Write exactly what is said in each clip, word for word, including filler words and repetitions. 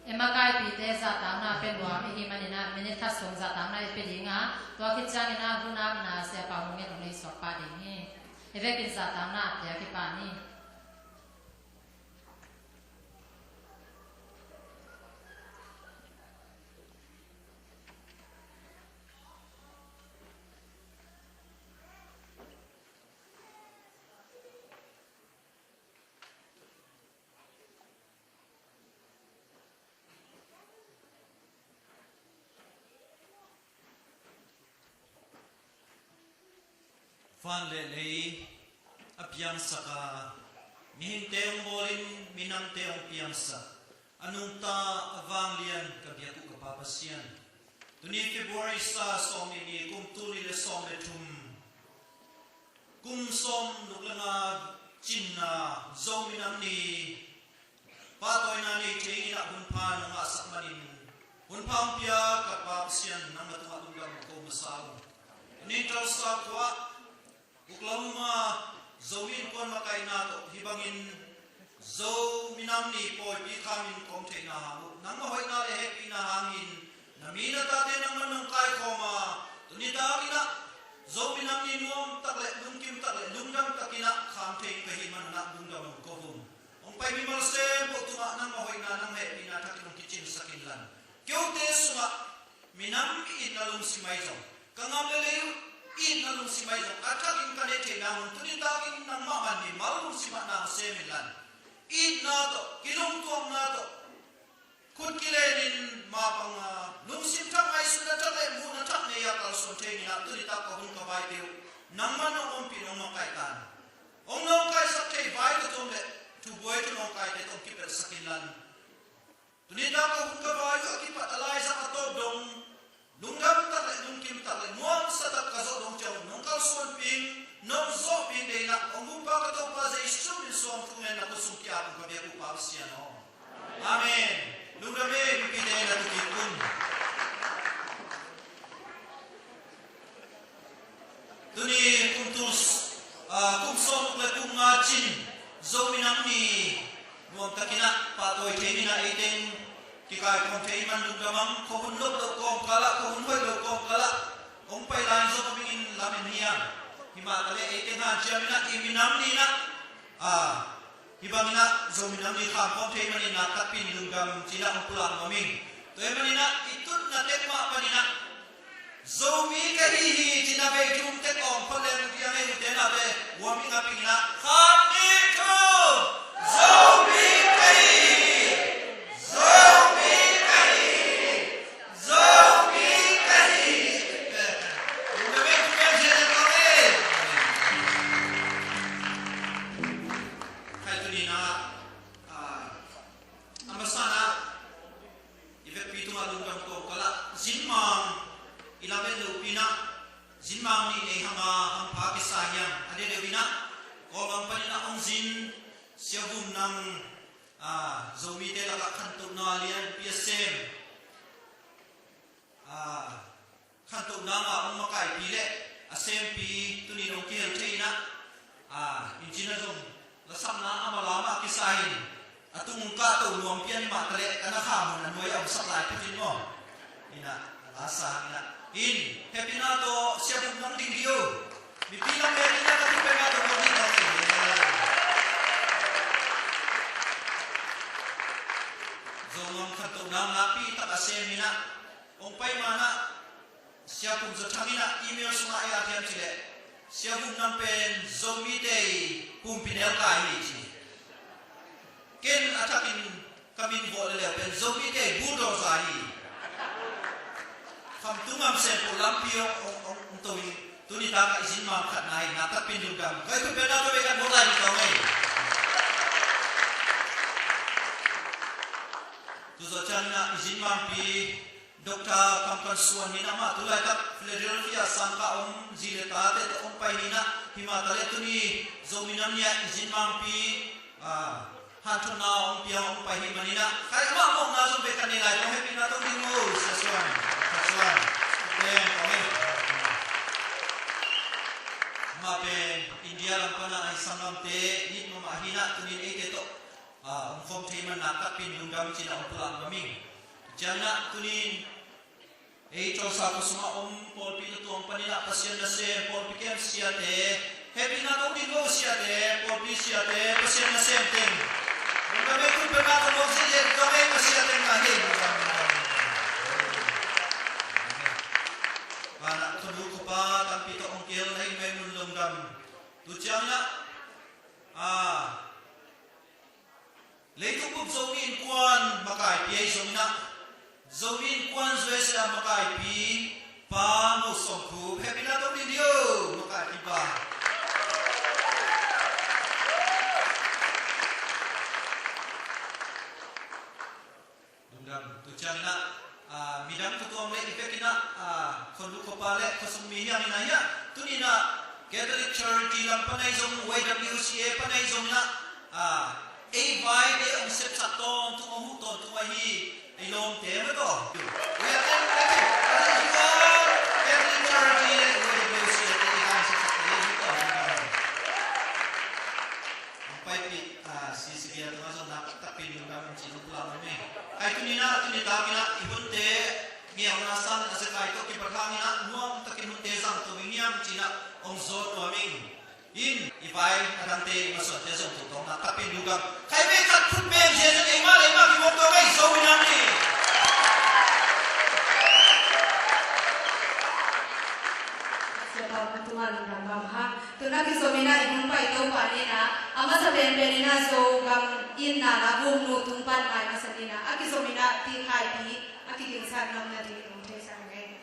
E makaipite zahtakna pia nuam i hih manin ah minit khat sung zahtakna i pia ding a, tua khit ciangin ah hun apna Siapa Hong Nget hong nei suak pah ding hi. I vekin zahtakna a pia kipah ni. Van le lei a piangsak a, mihingte hong bawlin minamte hong piangsak, a nungta a vanglian ka biak uh ka Pa Pasian, tuni February sa sawm nih ni, kum tul nih le sawm le thum, kum sawm nuk le nga cinna Zo minam ni pahtawina nei thei in ah hun pha nong ngahsak manin, hun pha hong pia ka Pa Pasian, nangma tungah lungdam ko masa ung. Tunin Tulsa khua, Oklahoma Zomi Innkuan makaihna tawh hih bangin Zo minam ni pawipi khamin kawm theihna hang uh, nangma hoihna le hehpihna hangin na mi na tate nangman nong kaikhawm a, tuni takin ah Zo minam ni nuam tak le lungkim tak le lungdam takin ah kham thei in ka hih manin ah lungdam hong ko ung. Hong pai mimal sem ko tungah nangma hoihna, nangma hehpihna thakin hong kicinsak inla, keute sungah minam i itna lungsim ahi zong, ka gam le lei uh itna lungsim ahi zong a thakin ka neih theihna hang, tuni takin nangmah man mimal lungsim ah na hong sem inla, itna tawh, kilungtuakna tawh, khut kilenin mapang a, lungsim thak, ngaihsutna thak le muhna thak nei a kalsuan thei in ah, tuni tak ka hun ka vaite uh nangman hong ompih, hong makaih ta in. Hong nawngkaisak thei vai tawh tuam le thubuai thu nawngkaite tawh hong kipelhsak inla, tuni tak ka hun ka vai uh a kipat a laizang a tawp dong, lungdam tak le lungkim tak le nuamsa tak ka zawh dong ciang nong kalsuanpih, nong zawhpih ding in ah, hong Gumpa ka Topa Jesu min suang thu ngen na kut sung ki-ap ung ka biak uh Pa Pasian aw. Amen. Lungdam e, mipite na tu kik un. Tuni kum tul, ah, kum sawm le kum nga cin Zo minam ni nuam takin ah pahtawi thei in ah, ei teng kikaikhawm thei man lungdam ung. Khuahun lop loh kawmkal ah, khuahun hoih loh kawmkal ah hong pai lai zong a bingin lamen hi a, himah taleh ei teng hanciam in ah i minam ni in ah, ah, hih bangin ah Zo minam ni kham khawm thei manin nakpi takin lungdam ci-in ah hong pulak nuam ing. Tua ahih manin ah i tutna tek mah panin ah Zomi ka hi hi ci-in ah vei thum tek awng phot leng, ute nau te, huam i ngap ing in ah, khat, nih, thum. Zomi ka hi hi. Zomi ka hi hi. Zomi ka hi hi. Lungdam e, lungdam e, lungdam e. Khai tuni in ah, ah, a masa in ah, i vekpi tungah lungdam kawmkal ah, zinmang i lamen lopi in ah, zinmang nih nei hang a, hang pha kisa hiam? A deuhdeuh in ah, Kawlgam panin ah hong zin Sia Vum Nang, ah, Zomite lakah khantohna lianpi a sem, ah, khantohna ngah hong makaipi le a sempi tuni in hong kihel thei in ah, ah, inn cina zong lasakna a mala mah kisa in, a tung hong kahto nuam pian mah taleh ka na kha mun a nuai a hong sak lai phutin maw? In ah, a la sa in ah, in hehpihna tawh Sia Vum Nang ding hi o. Mipi lam hehpihna ka thupekna tawh mawk ding tawh si. Zomang khantohna nakpi tak a sem in ah, hong pai ma in ah, Sia Pum Za Thang in ah email sungah ei a thiam ci leh, Sia Vum Nang pen Zomite i humpinelkai hi ci. Ken a thakin ka min vawh leuleu pen Zomite i bulldozer hi. Khamtung ngam sem peuh lampi hong, hong, hong, hong to hi. Tuni tak ah i zinmang khatna hi, nakpi takin lungdam. Kai khut bengna tawh vei khat mawk lai ding tawh ngei. Tua zawh ciangin ah i zinmangpi Doctor Kam Kan Suan hi in ah, amah tu laitak Philadelphia sangkah om, zi le tate tawh om pai hi in ah, himah taleh tuni Zomi Nam Ni ah i zinmangpi, ah, hanthawnna hong piang hong pai hi manin ah, khai amah mawkna zong bek khat nei lai, kong hehpihna tawh ding maw, Sia Suan, Sia Suan. Beng kong hei. Amah pen India lam pan a, a hi sanggamte nit mahmah hi in ah, tuni in eite tawh Ah, hong khawm thei man nak takpi in lungdam ci-in ah hong pulak nuam ing. Ciangin ah tuni-in ei Tulsa khua sungah om pawlpi tuang panin ah Pasian nasem, pawlpi kem siate, hehpihna tawh ding lo siate, pawlpi siate, Pasian nasem teng. Lungdam ei, khut beng ah ka mawk zia ka mawk ei, ka siate ngah hi. Banah khuanu khuapa tampi tawh hong kihel na hih manin lungdam. Tu ciangin ah, ah, leitung bup Zomi Innkuan makaipi ahi zongin ah, Zomi Innkuan U S A makaipi Pa Ngo Sawm Khup, hehpihna tawh ding lo makaipi pa. Lungdam. Tu ciangin ah, ah, midang tutuam le i vekin ah, ah, khuanu khuapa le khuasung mi hi hangin ah, tuni-in ah Catholic Charity lam pan ahi zong, Y W C A pan ahi zongin ah, ah, ei vaite hong sepsak tawntung, hong huh tawntung ahi ei lawmte mah tawh. We are thankful to all Catholic Charity le Y W C A te, ei vai sepsakte hong huh tawntung. Hong paipih, ah, C C B a tungah zong nak takpi in lungdam ci-in hong pulak nuam ing. Ahi tuni-in ah, tuni takin ah i hunte ngeuna sangin a zekai tawh kipat hangin ah nuam takin hunte zang to ing hiam ci-in ah hong zawn nuam ing. In, i vai a dangte, i masuante zong tu tawng nak takpi in lungdam. Khaivei khat khut beng ziahziah, eimah le eimah kibawm to ei, Zomi Innkuan ni. Siapa pun tuan ram bang ha. Tun a kizom in ah i hong pai Topa in ah, a masa penpen in ah Zogam in ah na vung nu tung pan ngai masa in ah, a kizom in ah ti khaipi, a kigingsan ngam nading hong theisak ing.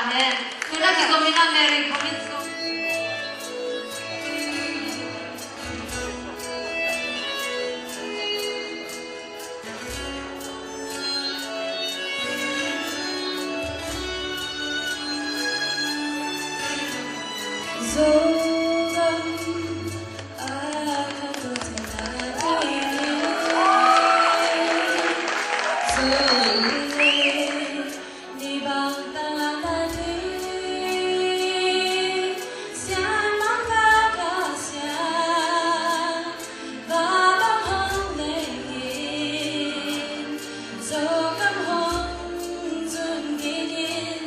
Amen. Tuna kizom in a Mary khawng in zong. Zogang a khan tua thei ta ta in. Zogang ni bang ta ta ding. Sian mong ka ka sia. Ba bang hong lei in. Zogang hong zun kik in.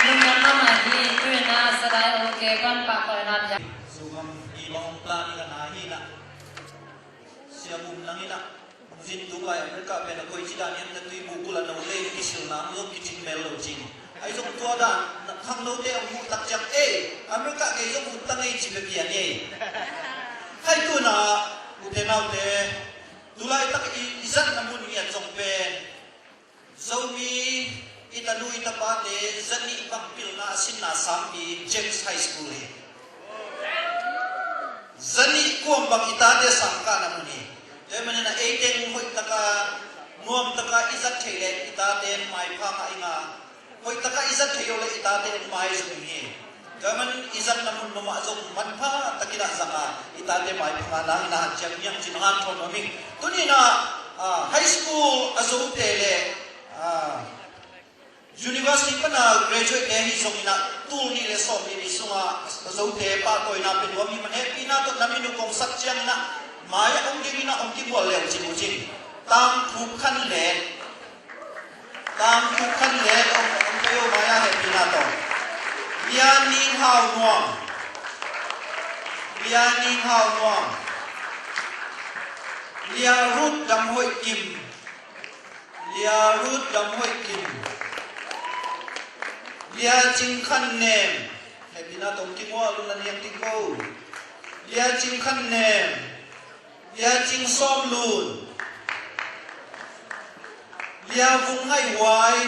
Lungdam mahmah hi. Tu-in ah Sadai OK pan pahtawi na bia. Sungam i bang hong plan i la na hi na. Siam um nang i na. Zin tu pai America pen a koi ci dan hiam na tui bu kul a no le kisil nang lo kicing mel lo cing. Ai zong tua dan khangnote hong mu tak ciang ei. America kei zong ut tang ei ci bek hi a ni. Khai tuna, ute naute, tulaitak i, i zatna mun ngiat zong pen Zomi i tanu i tapate zanih bang pilna a sinna sangpi James High School hi. Zanih kuam bang i tate sangkahna mun hi. Tua hi manin a ei teng hoihtaka nuamtaka i zat theih leh i tate maipha ngah i nga. Hoihtaka i zat theih lo leh i tate maizum hi. Tua hi manin i zatna mun mahmah zong manpha takin a zang a, i tate maipha ngah nangin a hanciam hiang cin hanthawn nuam hi. Tuni-in a, ah, high school a zote le, ah, university pan a graduate te hi zongin a, tul nih le sawm nih ni sungah a zote pahtawina pia nuam hi. Man hehpihna tawh na minung kong sak ciangin a, mai-ah hong dingin a hong kigual le uh cin uh cin. Tangkhup Khan Let, Tangkhup Khan Let, hong, hong pia uh mai-ah hehpihna tawh. Lia Ning Hau Nuam, Lia Ning Hau Nuam, Lia Ruth Dam Hoih Kim, Lia Ruth Dam Hoih Kim, Lia Cing Khan Nem, hehpihna tawh hong kigual un, na niang ding ko. Lia Cing Khan Nem, Lia Cing Sawm Lun, Lia Vung Ngaih Huai,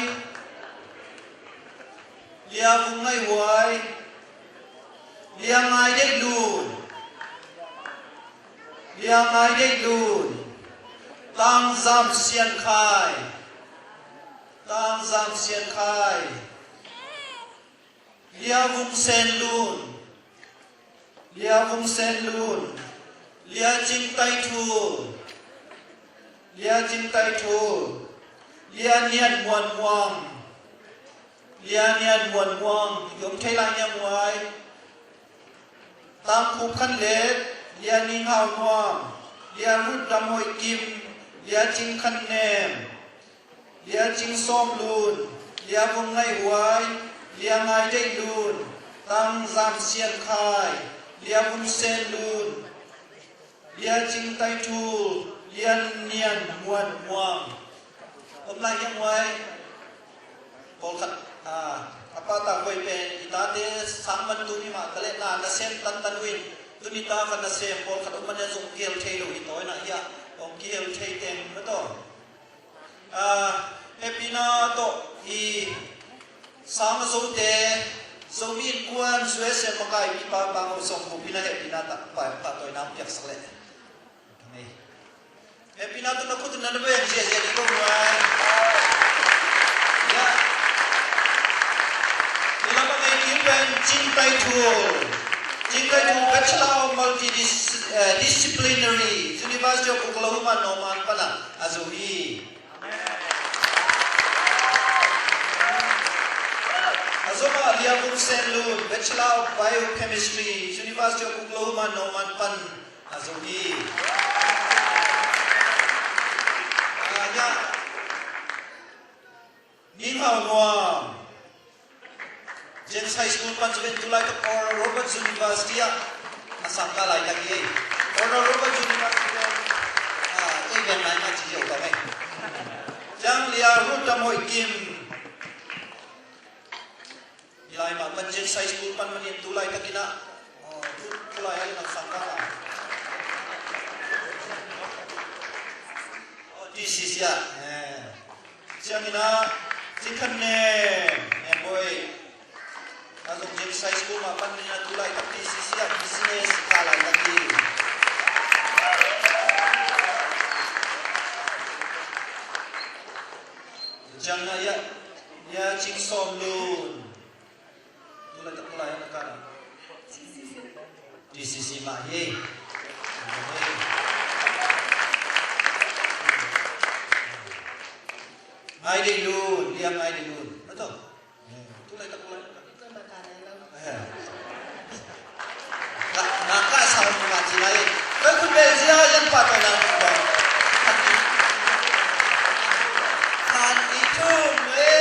Lia Vung Ngaih Huai, Lia Ngai Deih Lun, Lia Ngai Deih Lun, Tang Zam Sian Khai, Tang Zam Sian Khai, Lia Vung Sen Lun, Lia Vung Sen Lun, Lia Cing Tai Thu, Lia Cing Tai Thu, Lia Nian Muan Muang, Lia Nian Muan Muang, i om thei lai Nian Muai, Tangkhup Khan Let, Lia Ning Hau Nuam, Lia Ruth Dam Hoih Kim, Lia Cing Khan Nem, Lia Cing Sawm Lun, Lia Vung Ngaih Huai, Lia Ngai Deih Lun, Tang Zam Sian Khai, Lia Vung Sen Lun, Lia Cing Tai Thu, Lia Nian Muan Muang. Om lai hiam Huai? Pawlkhat, ah, a pata koi pen i tate sang man tu ni mah ta leh na, nasem tantan uh in. Tuni ta kha nasem pawlkhat om man a zong kihel thei lo hi tawi na hi a. Hong kihel thei teng na taw. Ah, hehpihna tawh i sang a zote, Zomi Innkuan, Suese makai pipa pang a sawm ko pi na hehpihna tak pai pahtawina piaksak leh. Hehpihna tawh na khut na na beng ziahziah ding ko muai. Ya. I lam a ngei ding pen Cing Tai Thu. Cing Tai Thu, Bachelor of Multidis-, eh, Disciplinary, University of Oklahoma, Norman pan a, a zo hi. A zom a Lia Vung Sen Lun, Bachelor of Biochemistry, University of Oklahoma, Norman pan a zo hi. Ah, ya. Ning Hau Nuam. James High School pan zong in tulai tak Oral Roberts University ah a sangkah laitak hi. Oral Roberts University ah, ah, ei biang nai mah ci ziau tawh meh. Ciang Lia Ruth Dam Hoih Kim. Hi lai mah pan James High School pan manin tulai takin ah, oh, tu, tulai ah in a sangkah ah. Oh, T C C ah. Eh. Ciangin ah, Cing Khan Nem, Nem Boih. A zong James High School mah pan ni na tulai tak T C C ah business ka lai tak hi. Ciang na ya, ya Cing Sawm Lun. Tulai tak tulai na ka na. T C C mah hi. Ngai Deih Lun, Lia Ngai Deih Lun. Betul? Eh, tulai tak tulai na ka. Eh. Nak, nak ka sa ma ci lai. Kau kun bel zia yan pa ta na. Kan itu me.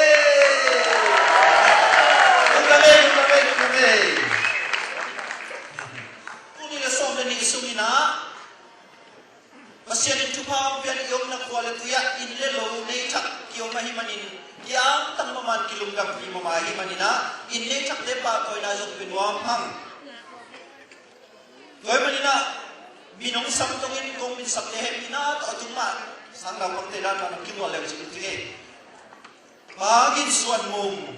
Lun ka me, lun ka me, lun ka me. Tuni le sawm le nih sungin ah, Pasian in thupha hong pia in i omna khua le tui ah inn le lo nei thak kiom ahih manin, kiangtang mahmah in kilungdam i mahmah ahih manin ah, Inn nei thakte pahtawina zong pia nuam hang. Tua ahih manin ah, min hong sam dongin kong min sapte hehpihna tawh a tung mah sang naupangte dan mah nong kimual leu cin ding hi. Pa Gin Suan Mung,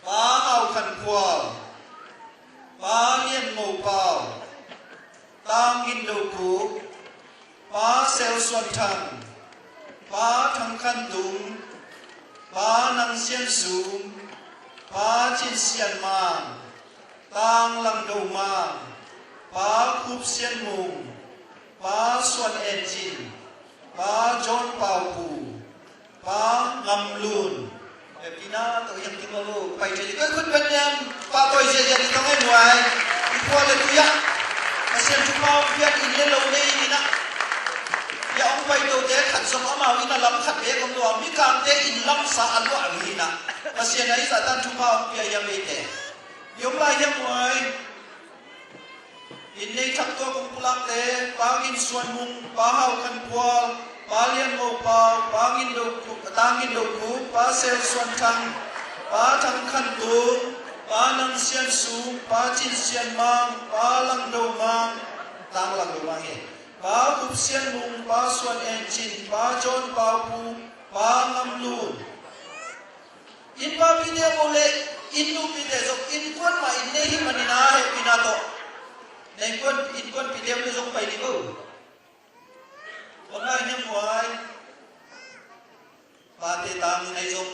Pa Hau Khan Khual, Pa Lian Ngo Pau, Tang Gin Do Khup, Pa Sel Suan Thang, Pa Thang Khan Tung, Pa Nang Sian Sum, Pa Cin Sian Mang, Tang Lang Do Mang, Pa Khup Sian Mung, Pa Suan En Cin, Pa John Pau Pu, Pa Ngam Lun. Bepina tawh hiam kin lo pai thei. Koi khut beng niam, pahtawi ziahziah ding tawh ngai muai. I khua le tui ah Pasian thupha hong piak inn le lo nei inn ah, ya hong pai tote khat zong amau inn a lam khat bek om lo a, mikangte inn lamsa a luah uh hi in ah, Pasian a i zahtan thupha hong pia hiam eite? I om lai hiam muai? Inn nei thak tua kong pulakte, Pa Gin Suan Mung, Pa Hau Khan Khual, Pa Lian Ngo Pau, Pa Gin Do Khup, Tang Gin Do Khup, Pa Sel Suan Thang, Pa Thang Khan Tung, Pa Nang Sian Sum, Pa Cin Sian Mang, Pa Lang Do Mang, Tang Lang Do Mang hi, Pa Khup Sian Mung, Pa Suan En Cin, Pa John Pau Pu, Pa Ngam Lun. Inn papite maw le, inn nupite zong innkuan mah inn nei hi manin ah hehpihna tawh na innkuan, innkuanpite om le zong pai dih o. Tua ngai hiam muai? Pate tang inn nei zong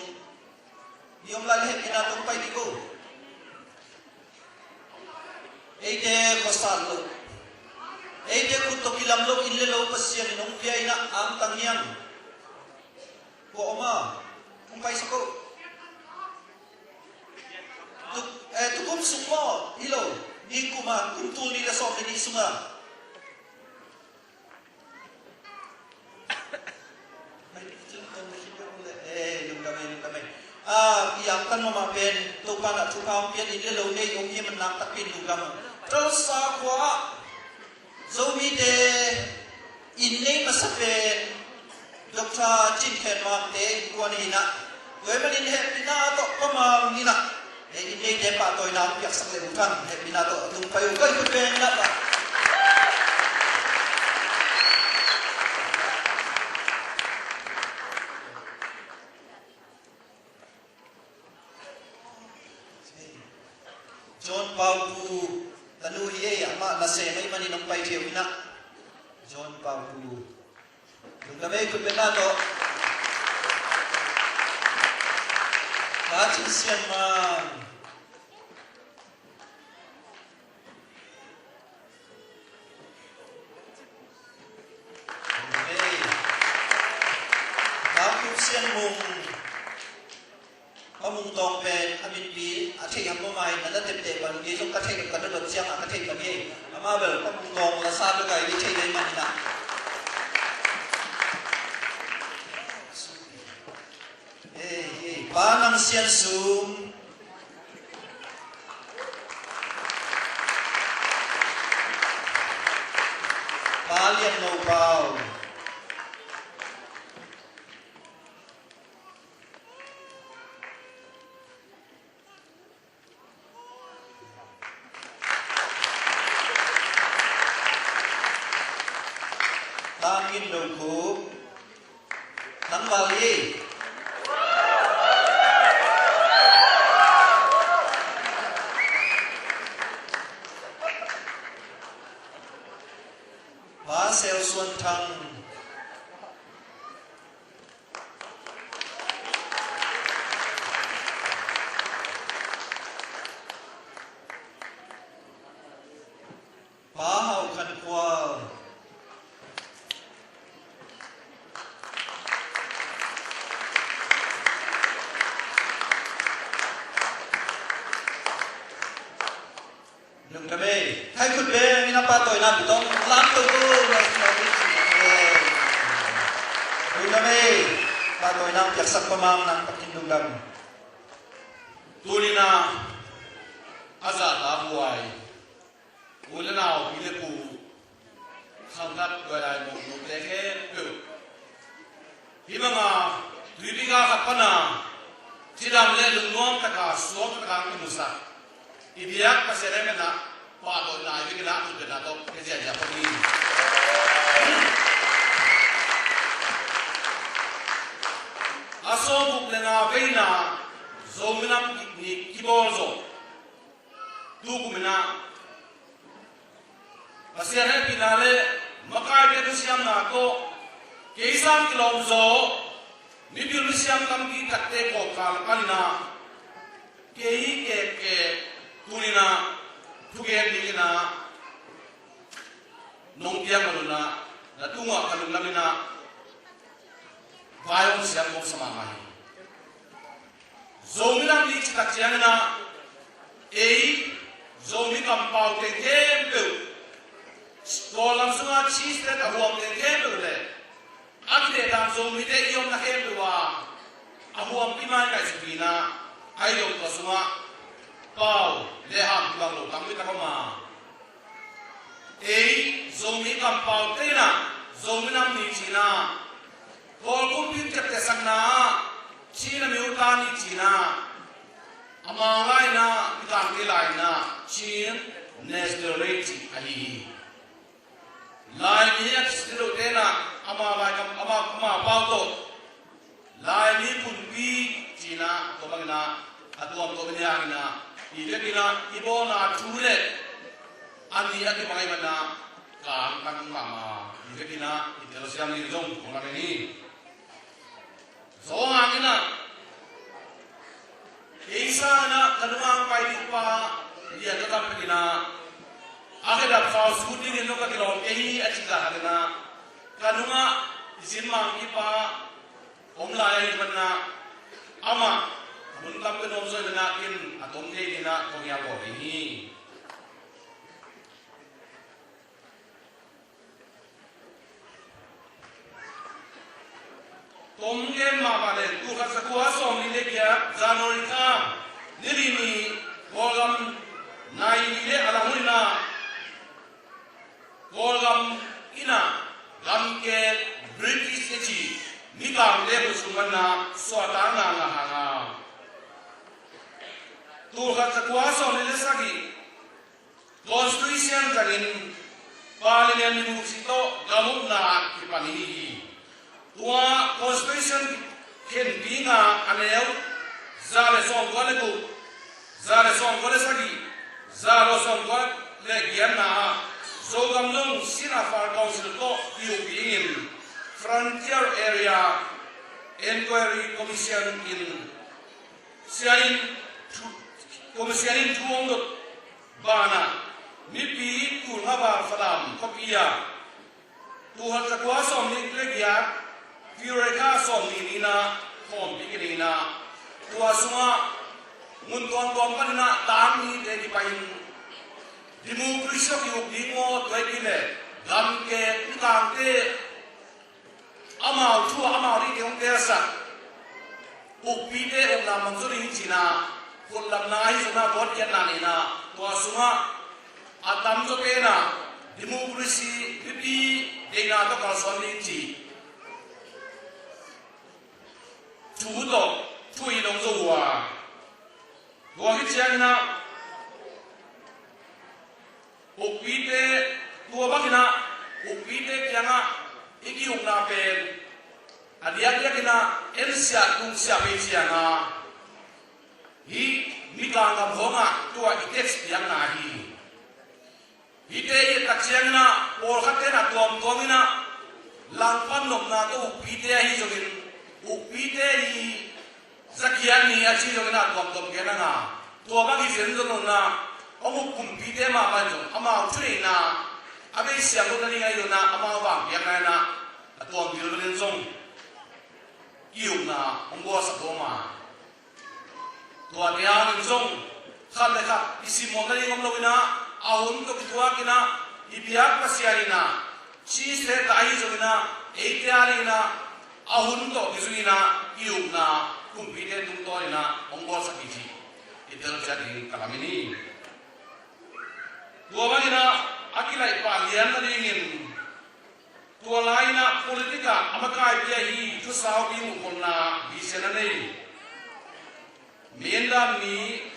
i om lai le hehpihna tawh pai dih o. Eite khuasat lo, eite khut tawh kilam lo inn le lo Pasian in hong pia inn ah angtang hiam? Kua om a, hong paisak o. Tuk, eh, tukum sung maw, hi lo, nikum a, kum tul nih le sawm le nih sung a. Eh, lungdam ei, lungdam ei. Ah, i angtan mahmah pen Topa in ah thupha hong pia in, inn le lo nei hong hi man nak takpi in lungdam. Tulsa khua ah Zomite inn nei masa pen Doctor Cin Khen Mangte innkuan hi in ah, tua ahih manin hehpihna tawh Pa Mang in ah, eh, inn neite pahtawina hong piaksak le uh hang, hehpihna tawh a tung pai uh. Koi khut beng in ah pa. John Pau Pu tanu hi ei, amah nasem ahih manin hong pai thei uh hi in ah. John Pau Pu. Lungdam ei, khut beng in ah tawh. Pa Cin Sian Mang. Lungdam ei. Pa Khup Sian Mung. Pa Mung Tawng pen a minpi a theih ham maw mai, na na tepteh pan, kei zong ka theih, ka na dot ciangah ka theih pan hi. Amah bel Pa Mung Tawng la sa bek a i theih dai man hi in ah. Ei, ei, Pa Nang Sian Sum. Pa Lian Ngo Pau. Tang Gin Do Khup. Nang val hi. Pa Sel Suan Thang. Pa Hau Khan Khual. Lungdam ei. Khai khut beng in a pahtawina pi tawm lam to tu. Lungdam ei. Pahtawina piaksak Pa Mang nang takin lungdam. Tuni-in a zahtakhuai u le nau, pi le pu, khangkhat guai lai mawkmawkte khempeuh, hih banga tuipi ga khat pana Cidam le lungnuam taka suak taka kimusak i biak Pasian hehpihna pahtawina i biakina a thupitna tawh ka ziahziah pah ni. A sawmguk le nga veina Zomi Nam Ni kibawl zawh. Tukum inah Pasian hehpihna le makaite thusiamna tawh kei sang kilawm zaw, mipil misiam tampi takte kawkal paninah kei kekkek tuninah thugen dinginah nong piak manunah na tungah ka lunglaminah vai hong siam kong sa mahmah hi. Zomi Nam Ni citak cianginah ei Zomi kampaute khempeuh, Kawlgam sunga Chin State a huamte khempeuh le a kidehdan Zomite i omna khempeuh ah a huampi mai ngaihsutinah a i dong tua sungah pau le hang kibang lo tampi tak om a, ei Zomi kampaute inah Zomi Nam Ni cinah Kawl kumpi ciaptehsakna ah Chin a mi uta ni cinah a Mangla inah mi tangte lai inah Chin National Day cih ahi hi. Laimi hi a Chin lote inah ama laikam ama ama pau tawh Laimi punpi cinah tua banginah a tuamtuam in hianginah i vekinah i bawlna thu le a ni a kibang ahih manah kangkang mahmah i vekinah i telsiam ding zong kong lamen hi. Zo hanginah kei sanginah ka nungang pai ding pa lian ka tam pekinah a khedap khau sut dingin zong ka kilawm kei hi a cih zah hanginah ka nungah i sin mangkipa om lai ahih manah amah mun tam pen om zaw inah kin a tom thei dinah kong hial bawl ding hi. Tom gen mahmah le tul khat zakua sawmli le giat January kha ni li ni Kawlgam nai li le a lang hun inah Kawlgam inah gamkek British a ci mikangte hun sung manah suahtakna ngah hang a, tul khat zakua sawmli le sagih Constitution zangin Parliament democracy tawh gam ukna kipan hi. Tua Constitution khenpi nga a neu za le sawmkua le guk, za le sawmkua le sagih, za le sawmkua le giatna ah Zogam zong Chin Affairs Council tawh i uk dingin Frontier Area Inquiry Commission in sianin thu, Commission in thu hong dot banah mipi tulnga val Falam khuapi ah tul khat zakua sawmnih le giat February kha sawmnih ni-in ah khawmpi kinei in ah, tua sungah mun tuamtuam panin ah tangmite kipai-in democracy ah ki-uk ding maw, tua ahih kei leh gamkek, mi tangte amau thu ah amau deihte hong telsak, ukpite ukna mang zaw ding hi ci-in ah, khutlamna ahi zongin ah, vote giatna nei-in ah, tua sungah a tamzaw pen ah democracy, mipi deihna tawh kalsuan ding ci thu tawh thu-in hong zo uh a, tua hi ciangin ah ukpite, tua bangin ah ukpite kiangah i ki-ukna pen a diakdiakin ah ensiah tungsiah pei ciang ah, hih Mikang gam khawngah tua i tax piakna ahi hi. Hihte i et tak ciangin ah pawlkhatte in ah tuamtuamin ah Langpan nopna tawh ukpite ahi zongin, ukpite i zakhiat ni a ci zongin ah tuamtuam gen a, tua bang hi zen zong lo-in ah, hong uk kumpite mahmah in zong amau thuneihna a bei siang lut nading ahi zongin ah, amau vang piakna in ah a tuam vilvel in zong ki-ukna hong bawlsak uh a, tuate hangin zong khat le khat i simmawh nading om lo-in ah, a hun tawh kituakin ah, i biak Pasian in ah, Chin State ah ahi zongin ah, eite adingin ah a hun tawh kizui-in ah i-ukna kumpite tungtawnin ah hong bawlsak hi cih i telciat ding ka lamen hi. Tua bangin ah a kilaih pah lian nadingin, tua lai-in ah politic ah a makaipi ahi Thu Saupi muhkholhna bisian a nei, Mindan mi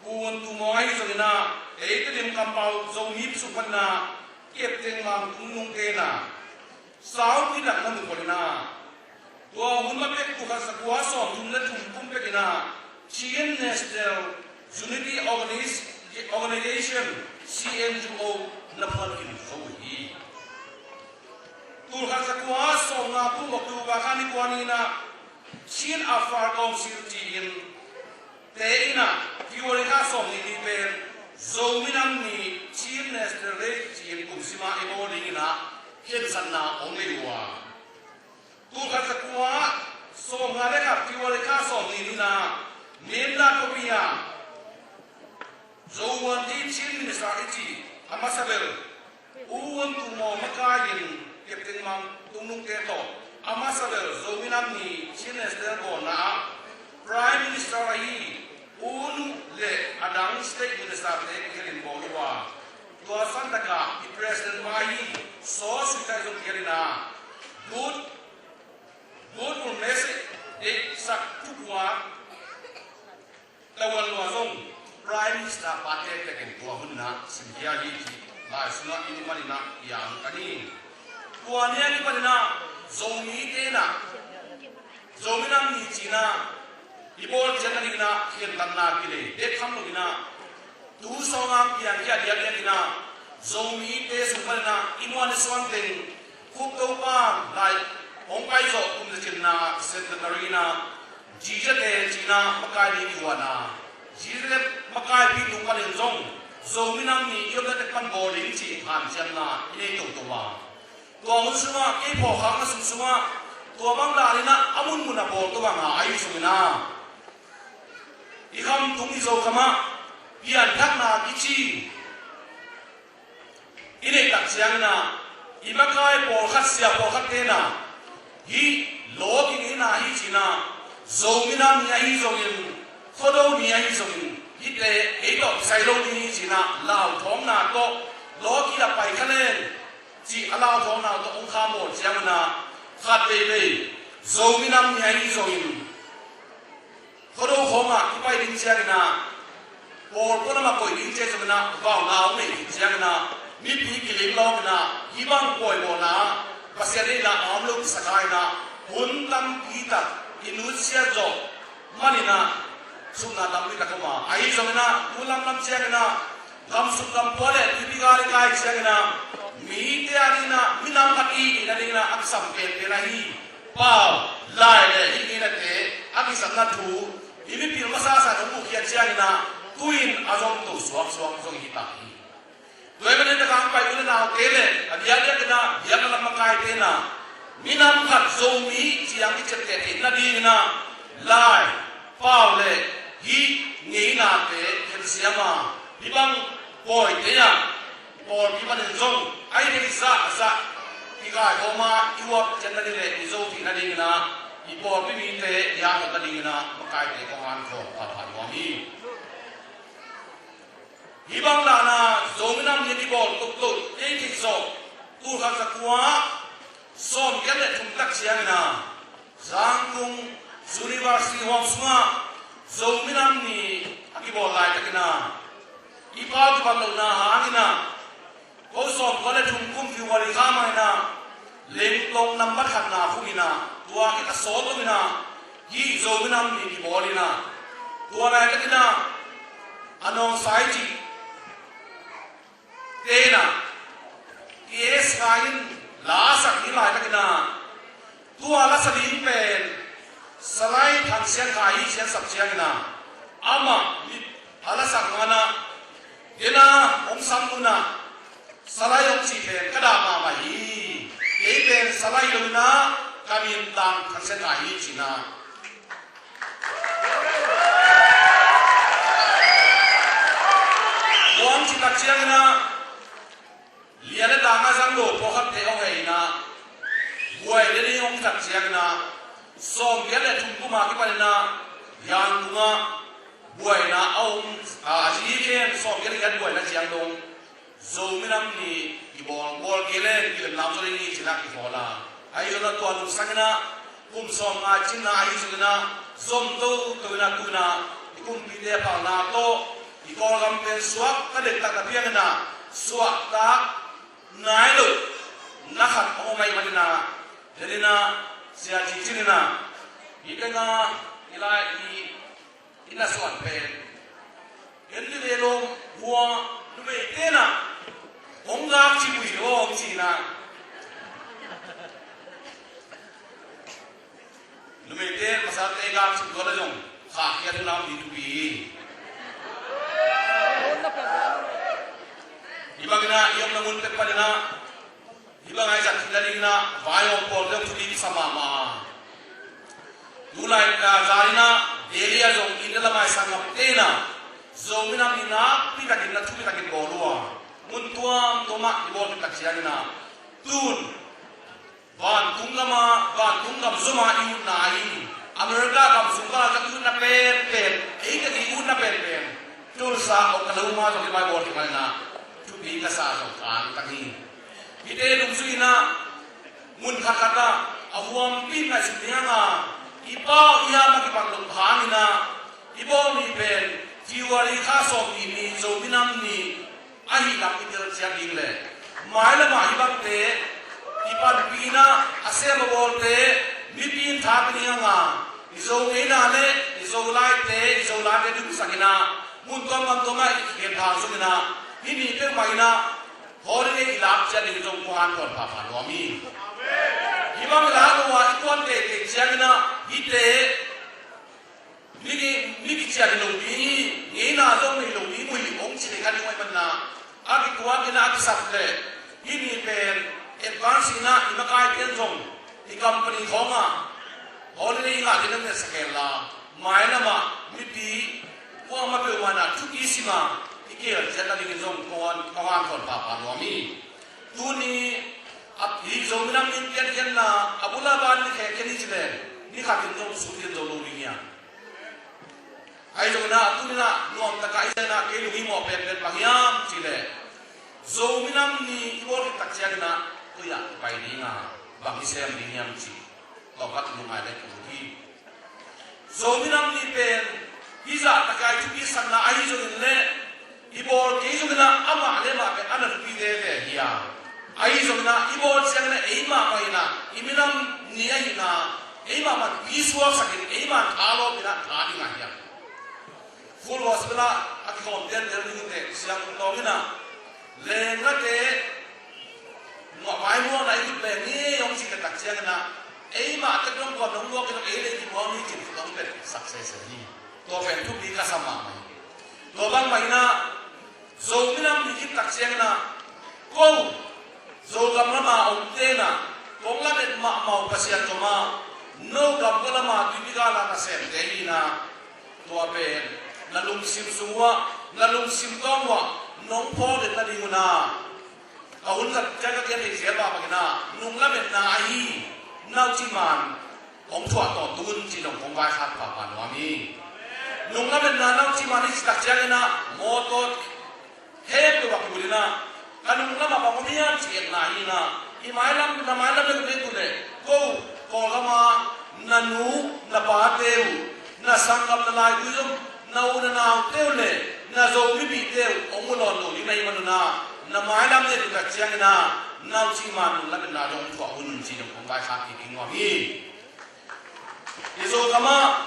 Pu Wun Tung Maung ahi zongin ah, ei Tedim kampau Zomi sung panin ah Kepteng Mang Tungnung te in ah, saupi tak na mu panin ah, tua hun ma pek tul khat za kua sawm thum le thum kum pek in ah Chin National Unity Organis-, Organization, C N U O, na phuan khin zo hi. Tul khat za kua sawm nga kum October kha ni kua ni in ah Chin Afar Council ci-in te in ah February kha sawm nih ni pen Zomi Nam Ni, Chin National Day ci-in kum sim a i bawl ding in ah khensatna hong nei uh a. Tul khat za kua sawm nga le khat February kha sawm nih ni in ah Mindat khuapi ah Zo Wun Tung Chin Minister i cih a masa bel U Wun Tung Maung makai-in Kepteng Mang Tungnung te tawh a masa bel Zomi Nam Ni Chin National Day bawlna ah Prime Minister ahi U Nu le a dang State Minister te kikhelin bawl uh a, tua santak ah i President pa ahi Saw Sui Kai zong kikhelin ah good, good message deihsak thu kua Tawal Lua zong Prime Minister pa tektek in tua hun in ah simkhia hi cih lai sungah i mu manin ah i ang kan hi. Tua ni a kipanin ah Zomite in ah Zomi Nam Ni ci-in ah i bawl ciat nadingin ah khentatna kilei bek tham loin ah tu sawng a piangkhia diakdiakin ah Zomite sung panin ah i muan i suan teng Khuptopa lai hong pai zawh kum za ciamna centenary in ah G Z A ci-in ah makai ding i uan a, G Z A makaipi tung panin zong Zomi Nam Ni i omna tek pan bawl ding cih hanciamna i nei toto a, tua hun sungah kei phawkkhakna sung sungah tua bang danin ah a munmun a bawl tua bang a ahi zongin ah i khamtung i Zokam ah pianthakna kici i neih tak ciangin ah i makai pawlkhat, sia pawlkhat te in ah hih lawki ngeina hi ci-in ah, Zomi Nam Ni ahi zongin, Khuado Ni ahi zongin, hihte ei tawh kisai lo ni hi ci-in ah lauthawngna tawh lawki a pai kha leng cih a lauthawngna tawh hong kha mawl ciangin ah khat veivei Zomi Nam Ni ahi zongin Khuado khawng ah kipai ding ciangin ah, pawl pualam ah koih ding ciang zongin ah, vauna hong neih ding ciangin ah, mipi kiling lawngin ah, hih bang pawimawhna Pasian in ah a om lo kisakha in ah, hun tampi tak i nutsiat zawh manin ah, sukna tampi tak om a, ahi zongin ah, tu lamlam ciangin ah, gamsuk gampua le tuipi gal i kai ciangin ah, mite a dingin ah, minam khat i hihna dingin ah, a kisam penpen ahi pau, lai le hih ngeinate a kisapna thu i mipil masa san hong mukhia ciangin ah tu-in a zomto suaksuak zong hi ta hi. Tua ahih manin takang pai u le naute le a diakdiakin ah biakna lam makaite in ah minam khat Zomi ci-in i ciapteh theih nadingin ah lai, pau le hih ngeinate khensiam a, hih bang pawite ah pawlpi panin zong a i deih zahzah i kaikhawm a, i uap ciat nading le i zo theih nadingin ah i pawlpi mite i hahkhat nadingin ah makaite kong ankhawm phatphat nuam hi. Hih bang dan a Zomi Nam Ni i bawl toktok ei theih zawh tul khat za kua sawmgiat le thum tak ciangin ah Zangkung University huam sungah Zomi Nam Ni a kibawl laitakin ah i pau kibat lohna hangin ah ko sawmkua le thum kum February kha mah in ah Lengtong nambat khatna khungin ah tua khit a sawt loin ah hih Zomi Nam Ni kibawl in ah tua laitakin ah a nawngsaizih te in ah K S Khai in la a sak ding laitakin ah tua la sa ding pen Salai Thang Sian Khai hi ci-in a sak ciangin ah amah a la sak man ah den a hong sam un ah Salai hong cih pen ka dah mahmah hi. Kei pen Salai lo in ah ka min Thang Sian Khai hi ci-in ah tua hong cih tak ciangin ah lian le tang a zang lo pawlkhatte hong hei in ah buai le ding hong tak ciangin ah sawmgiat le thum kum a kipan in ah Yangon ah buaina a om a, a zi khen sawmgiat le giat buaina ciang dong Zomi Nam Ni kibawl, bawl kei leng kilemna om zaw ding hi ci-in ah kikhawl a, ahi zongin ah tua nungsang in ah kum sawmnga cinna ahi zongin ah zom toto in ah tu-in ah Kumpite a phalna tawh i Kawlgam pen suakta dektak na piang in ah, suakta nai loh na khat hong om ahih manin ah, denin ah Sia Ci Cin in ah, i teng a i lai i, i na suan pen, en ni le lom hua numeite in ah hong gak cip uh hi lo hong ci in ah. Numeite pasalte gak cip uh a la zong, kha kia tu nam di tu pi. Hi bangin ah i omna mun pek panin ah, hi bang a i zat theihna dingin ah vai hong pawl zong thupi sa mahmah. Tulai ka zan in ah Delhi ah zong India lam a i sanggamte in ah Zo minam ni nakpi takin na thupi takin bawl uh a, mun tuamtuam ah i bawl khit tak ciangin ah, tun vantung gam a, vantung gam zom a i utna ahi, America gam sung bang a ka utna penpen, ei ka i utna penpen, Tulsa, Oklahoma zong i vai bawl khit manin ah thupi ka sa zong ka angtang hi. Hihte nungzui in ah, mun khatkhat ah a huampi ngaihsut ni hang a, i pau i ham a kipan loh hangin ah, i bawl ni pen February kha sawmnih ni Zo minam ni ahih lam i tel ciat ding le, mailam ah hih bangte i panpih in ah a sem a bawlte mipi in tha pia ni hang a, i Zo ngeina le i Zo laite, i Zo laite dungsak in ah, mun tuamtuam ah i kikhen thang sung in ah, hih ni peuhmah in ah holiday i lak ciat ding zong kong hanthawn phapha nuam hi. Hih bang i lak lo a i kuan teitei ciangin ah, hihte mi ki, mi kician hi lo ding, ngeina zong nei lo ding uh hi hong ci ding kha ding uh ahih manin ah, a kituak in ah a kisap leh, hih ni pen advance in ah i makaite in zong i company khawng ah holiday i ngah ding in hong ngetsak hen la, mailam ah mipi kuamah peuhmah in ah thupi sim a i kihel ciat nadingin zong kong hanthawn phapha nuam hi. Tuni a, hih Zo minam ni piankhiatna a bul a ban ni khek khen hi ci leh, ni khat in zong sut khin zo lo ding hi a. Ahi zongin ah, a tuni in ah nuam tak a i zat in ah kei lunghimawh penpen bang hiam cih leh, Zo minam ni i bawl khit tak ciangin ah koi ah i pai ding a, bang i sem ding hiam cih tawmkhat lungngai le ka ut hi. Zo minam ni pen hih zah tak a i thupi sakna ahi zongin leh, i bawl kei zongin ah amah le amah pen a na thupi veve hi a. Ahi zongin ah i bawl ciangin ah eimah mah in ah i minam ni ahihna, eimah mah i suaksak in eimah thalawp in ah tha ding ahi a. Full Gospel ah a kikhawm tentel ding uh teh, Siangtho Tawng in ah, lenggahte, muah, vaimuangna i ut leng hi hong cih khit tak ciangin ah, eimah tek dong kuam nong muak in ah ei leh kimuang hi cih hong pia sak sese hi. Tua pen thupi ka sa mahmah hi. Tua bang mah in ah, Zo minam ni khit tak ciangin ah, ko Zogam lam a omte in ah kong lamet mahmah uh Pasian zom a, no gam ko lam a tuipi gal a nasemte hi in ah, tua pen na lungsim sung uh ah, na lungsim tawng uh ah nong phawk den nading un ah, ka hun zat ciang ka gen thei zel pah bangin ah, nung lametna ahi nauci man hong thuah tawntung un cih zong kong vaikhak pahpah nuam hi. Nung lametna nauci man i cih tak ciangin ah, mawtaw khempeuh a kibulh in ah, ka nung lamah bang om hiam cih etna hi in ah, i mailam, na mailam le, le tu leh, ko Kawlgam a na nu na pate uh, na sanggam na laigui zong, na u na naute uh le na Zo mipite uh hong mu lawn lo ding na hih manun ah, na mailam le tu tak ciangin ah, nauci man nung lametna dong thuah un cih dong kong vaikhak kik nuam hi. I Zogam ah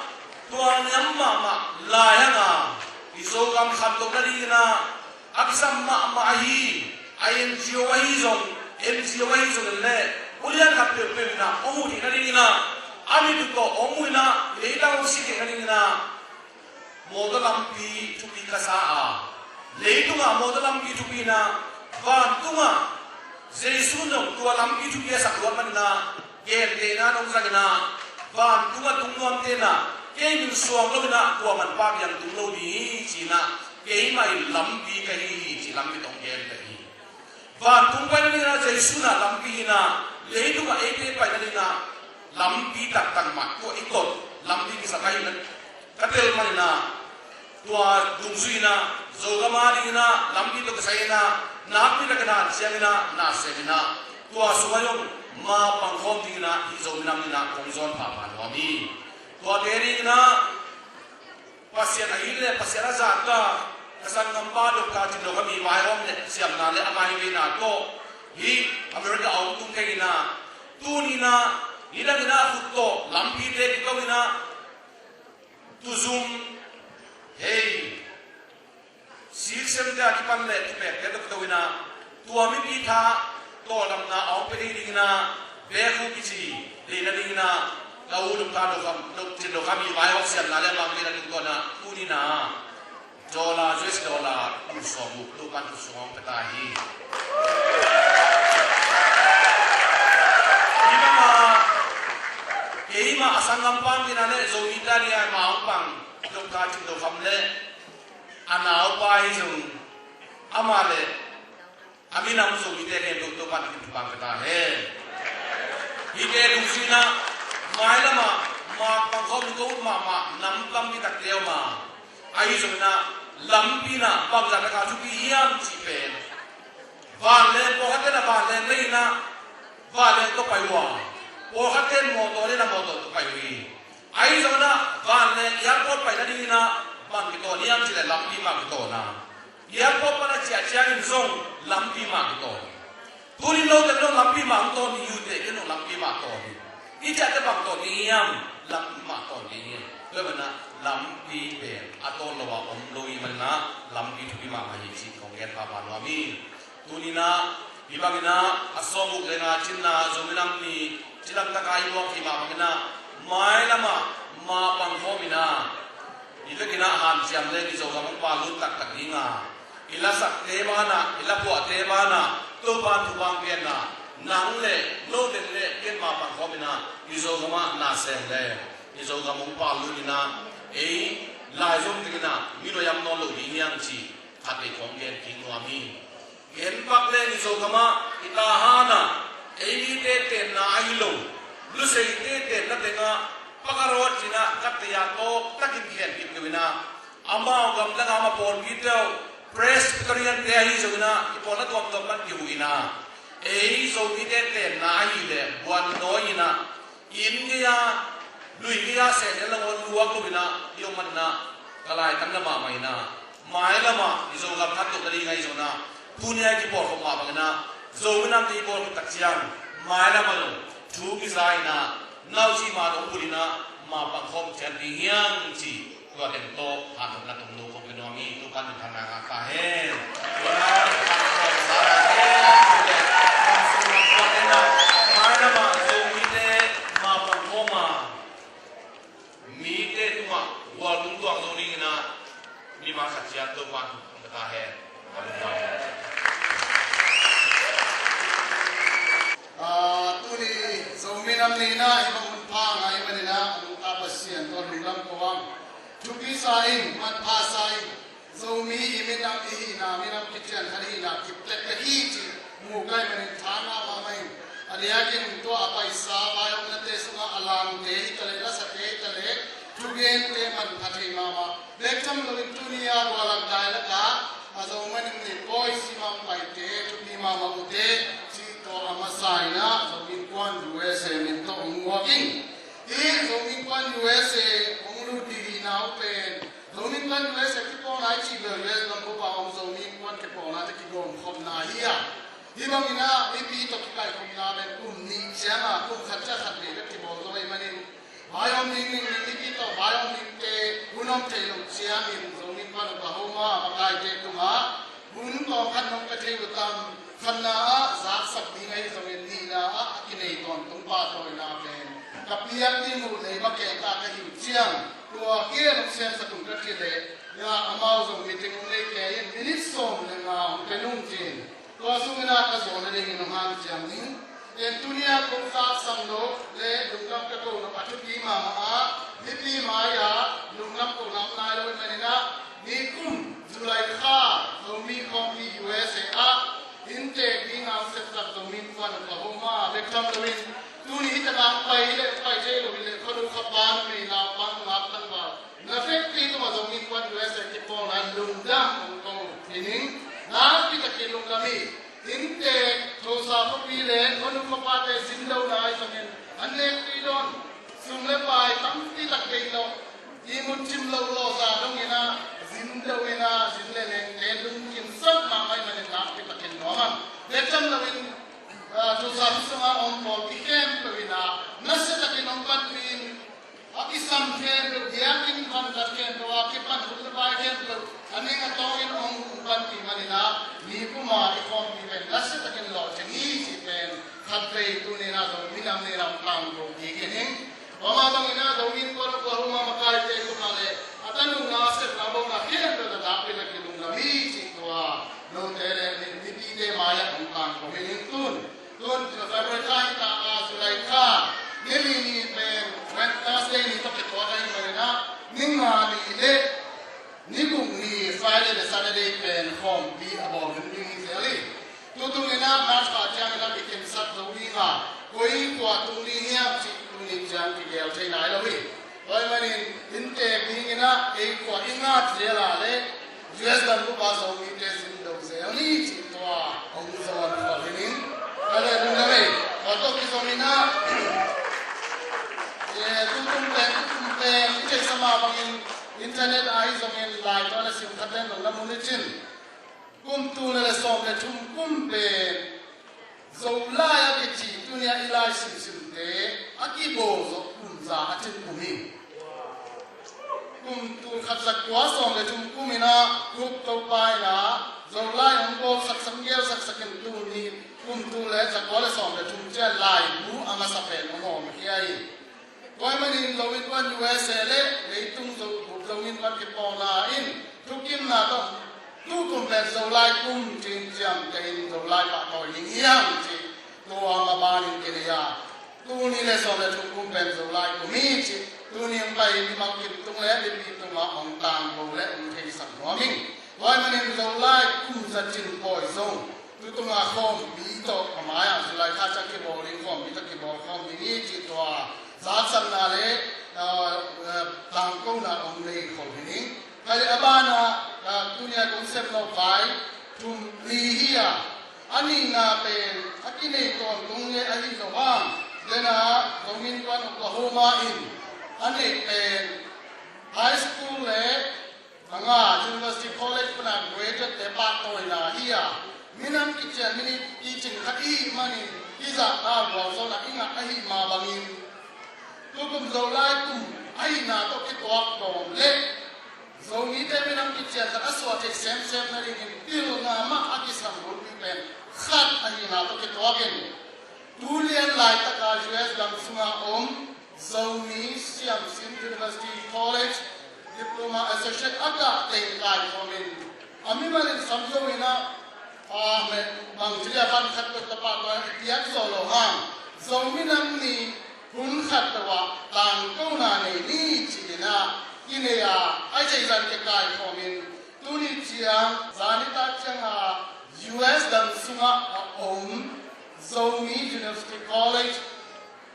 tua niam mahmah lai hang a, i Zogam khantoh nadingin ah a kisam mahmah ahi, a N G O ahi zong, N G O ahi zong in leh, ulian khat peuhpeuh in ah hong huh theih nadingin ah, a mit uh tawh hong mu in ah, i leitang hong si theih nadingin ah, mawtaw lampi thupi ka sa a, leitungah mawtaw lampi thupi in ah, vantungah Jesu in zong tua lampi thupi a sak luat manin ah, gentehna in hong zang in ah, vantungah tung nuamte in ah kei min suang lo in ah, kuaman pa biang tung lo ding hi ci in ah, keimah in lampi ka hi hi cih lampi tawh hong genteh hi. Vantung pai nadingin ah Jesu in ah lampi hi in ah, leitungah eite pai nadingin ah lampi taktak mah tua i tot lampi kisam ahi na ka tel manin ah, tua dungzui in ah Zogam a dingin ah lampi tawh kisai in ah, nakpi takin ah hanciam in ah, nasem in ah, tua sungah zong ma pangkhawm dingin ah hih Zo minam in ah kong zawn phapha nuam hi. Tuate dingin ah Pasian a it le Pasian a zahtak a sanggampa Doctor Cin Zo Kham i vaihawm le siamna le a maiveina tawh hih America a om tung kei in ah, tuni in ah nidang in ah khut tawh lampite kiko in ah, tuzum, hei, siksemte a kipan le thupekte tawh kito in ah, tua mipi tha tawldamna a hong pia ding in ah, Bekhu kici deihna ding in ah, ka u Doctor Cin Zo Kham i vaihawm siamna le a maiveina tungtawn ah, tuni in ah dollar, U S dollar tul sawmguk Topa'n tul sawm hong pia ta hi. Hih bangah keimah a sanggampa ding in ah le Zomite a ding a mah hong pang Doctor Cin Zo Kham le a naupa hi zong, amah le a minam Zomite khempeuh Topa'n thupha pia ta hen. Hihte lungsim in ah, mailam ah mapang khawm in ka ut mahmah nam tampi takte om a, ahi zongin ah lampi in ah bangzah tak a thupi hiam cih pen, vanleng, pawlkhatte in ah vanleng lei in ah vanleng tawh pai uh a, pawlkhatte in mawtaw lei in ah mawtaw tawh pai uh hi. Ahi zongin ah vanleng airport pai nading in ah bang kitawn hiam cih leh lampi mah kitawn a, airport pan a ciah ciangin zong lampi mah kitawn. Tuni in note zong lampi mah hong tawn hi, ute zong lampi mah tawn hi. I ciahte bang tawn ding hiam? Lampi mah tawn ding hi. Tua ahih manin ah lampi pen a tawn lo a om lo ahih manin ah lampi thupi mahmah hi cih kong gen pahpah nuam hi. Tuni in ah hih bangin ah a sawmguk le nga cinna Zomi Nam Ni cidam tak a i muak thei mah bangin ah, mailam ah mapang khawm in ah, i vekin ah hanciam leng i Zogam hong pal lut taktak ding a, i lasakte banah, i lapuahte banah Topa'n thupha hong pia in ah, nang le note le ken mapang khawm in ah i Zogam ah na sem leng i Zogam hong pal lut in ah, ei lai zom ding in ah mi nuai am nawn lo ding hi hang cih khatvei kong gen kik nuam hi. Gen pak leng i Zogam ah, i Tahan ah, ei mite tenna ahi lo, Luseite tenna teng ah, Pakarawt in ah ka tei a tawk takin khen kik lo in ah, amau gamdang a, amau pawlpite uh Presbyterian te ahi zongin ah, i pawlna tuamtuam pan kihuh in ah, ei Zomite tenna ahih leh buannawi in ah, inn gei-a, lui gei-a sehnel lo, luak lo in ah i om manin ah, ka laitan mahmah in ah, mailam ah i Zogam khat tuah nading ahi zongin ah, tuni a i kipawlkhop mah bangin ah, Zomi Nam Ni i pawlkhop tak ciang mailam ah zong thu kiza in ah, naucih man hong bul in ah, mapang khawm ciat ding hi hang cih tua teng tawh hanthawnna tawh kong pia nuam hi. Topa'n minthanna ngah ta hen. Tua mailam ah Zomite mapang khawm a, mite tungah gualtung tuak zo ding in ah, mimal khat ciat Topa'n hong pia ta hen. Ah, tuni Zomi Nam Ni in ah hih bang hun pha ngah ahih manin ah, a nungta Pasian tawh lungdam ko ing. Thupi sa in, manpha sa in, Zomi i minam i hihna, minam kician khat i hihna kiptektek hi cih mu ka hih manin tha ngah mahmah ing. A diakin tua a paisa vaihawmnate sungah a langte hi ta leh, lasate hi ta leh, thugente manpha thei mahmah. Bek tham loin tuni a gualak dailak ah a Zomi Nam Ni pawi sim a hong paite thupi mahmah uh teh, cih tawh a masa in ah Zomi Innkuan U S A min tawh hong muak ing. Hih Zomi Innkuan U S A hong lut ding hihna uh pen, Zomi Innkuan U S A kipawlna i cih bel U S lam bup a om Zomi Innkuan kipawlnate kigawmkhopna hi a, hih bangin ah mipi tawh kikaikhopna pen kum nih ciang a, kum khat ciang khatvei bek kibawl zo ahih manin, vaihawm ding ningning, mipi tawh vaihawm dingte hun om thei loh ciangin Zomi Innkuan Oklahoma makaite tungah hun tawmkhat nong pia thei uh tam? Khatna ah zaksak ding ahi zongin, nihna ah a kinei tawntung pahtawina pen ka piak ding uh leiba kehta ka hih uh ciang, tua gen hong siangsak un ka cih leh, ya, amau zong meeting hong nei kei in, minute sawm le nga hong pia nung cin, tua sungin ah ka zawn nadingin hong hanciam ning. Ken tuni a kong zaksan nop le lungdam ka ko nop a thupi mahmah a, mipi mai-ah lungdam ko lam nai lo ahih manin ah, nikum July kha Zomi Khawmpi U S A ah inntek ding a hong sepsak Zomi Innkuan Oklahoma bek tham loin, tuni hih tak a hong pai hi leh, hong pai thei lo hi leh, khuanu khapa, numei naupang, nungak tangval, na vekpi tungah Zomi Innkuan U S A kipawlna in lungdam hong ko hi ning. Nakpi takin lungdam hi. Inntek Tulsa khuapi le khuanu khuapate zindona ahi zongin, an nekpi dawn, sum le pai tampi tak deih loh, ihmut cim lo lawhza dongin ah, zin deuhin ah, zin le lengte lungkimsak mahmah ahih manin nakpi takin nuam ing. Bek tham loin, ah, thusam sungah om pawlpi khempeuh in ah, nasia takin hong panpih in, a kisam khempeuh, biakinn vanzat khempeuh ah kipan hun le vai khempeuh, a ning a tawngin hong panpih manin ah, mi puma i khawmpi pen nasia takin lawhcing hi cih pen khatvei tuni-in ah Zomi Nam Ni in ah hong tangko kik hi ing. Tua mah bangin ah Zomi Innkuan Oklahoma makaite tungah le a tanung a sepna bawlna khempeuh ah nakpi takin lungdam hi cih tua note le mipite mai-ah hong tangko hi ing. Tun, tun February kha hi ta a, July kha ni li ni pen Wednesday ni tawh kituak ahih manin ah, ni nga ni le ni guk ni, Friday le Saturday pen khawmpi a bawl hun ding hi zel hi. Tutung in ah March kha ciangin ah i khensat zo ding a, koi khua tung ding hiam cih tuni ciang kigel thei nai lo hi. Tua ahih manin inntek dingin ah ei khua i ngat zel a le U S gam bup a Zomite zin do zel ni cih tua hong zawn khol hi ing. Ka le lungdam ei. Tua tawh kizom in ah, eh, tutung pen, tutung pen i theihsa mah bangin internet ah hi zongin lai tawh na sim khat ten lo na mu ni cin. Kum tul le sawm le thum kum pen Zolai a kici tuni-a i lai simsimte a kibawl zawh kum za a cin kum hi. Kum tul khat za kua sawm le thum kum in ah Cope Topa in ah Zolai hong bawlsaksak, hong gelsaksak in tuni kum tul le za kua le sawm le thum ciang laibu a masa pen hong hawm hi a hi. Tua ahih manin Zomi Innkuan U S A le leitung Zo, Zomi Innkuan kipawlna in thukimna tawh tukum pen Zolai kum ci-in ciamteh in Zolai pahtawi ding hi hang cih tua maban in kinei a, tuni le sawm le thum kum pen Zolai kum hi cih tuni hong pai mimal kim tung le mipi tungah hong tangko le hong theisak nuam ing. Tua ahih manin Zolai kum za cin pawi zong tutung a khawmpi tawh a mai-ah July kha ciang kibawl ding, khawmpi tawh kibawl khawm ding hi cih tua zaksakna le, ah, ah, tangkona hong nei khol hi ing. Khat le a banah, ah, tuni-a kong sep nop vai thum li hi a, a nihna pen a kinei tawntung le ahi lo hang, tua in ah Zomi Innkuan Oklahoma in a neih pen high school le a nga University College pan a graduate-te pahtawina hi a, minam kician minam kicing khat i hih manin i zahna gualzawhna i ngah ahih mah bangin, tukum Zolai kum ahihna tawh kituak dawm le Zomite minam kician khat a suah theih semsem nadingin pilna mah a kisam bulpi pen khat ahihna tawh kituak in, tu lian laitaka U S gam sungah om Zomi Siamsin University College Diploma Associate a kah teng kaikhawm in, a mimal in sam zo in ah, a, me, bangci dia van khat peuh tapa tua i piak zo lo hang, Zomi Nam Ni hun khat peuh ah tangkona nei ni ci-in ah kinei a, a zeizan kikaikhawm in, tuni ciang zan nitak ciang a U S gam sungah a om Zomi University College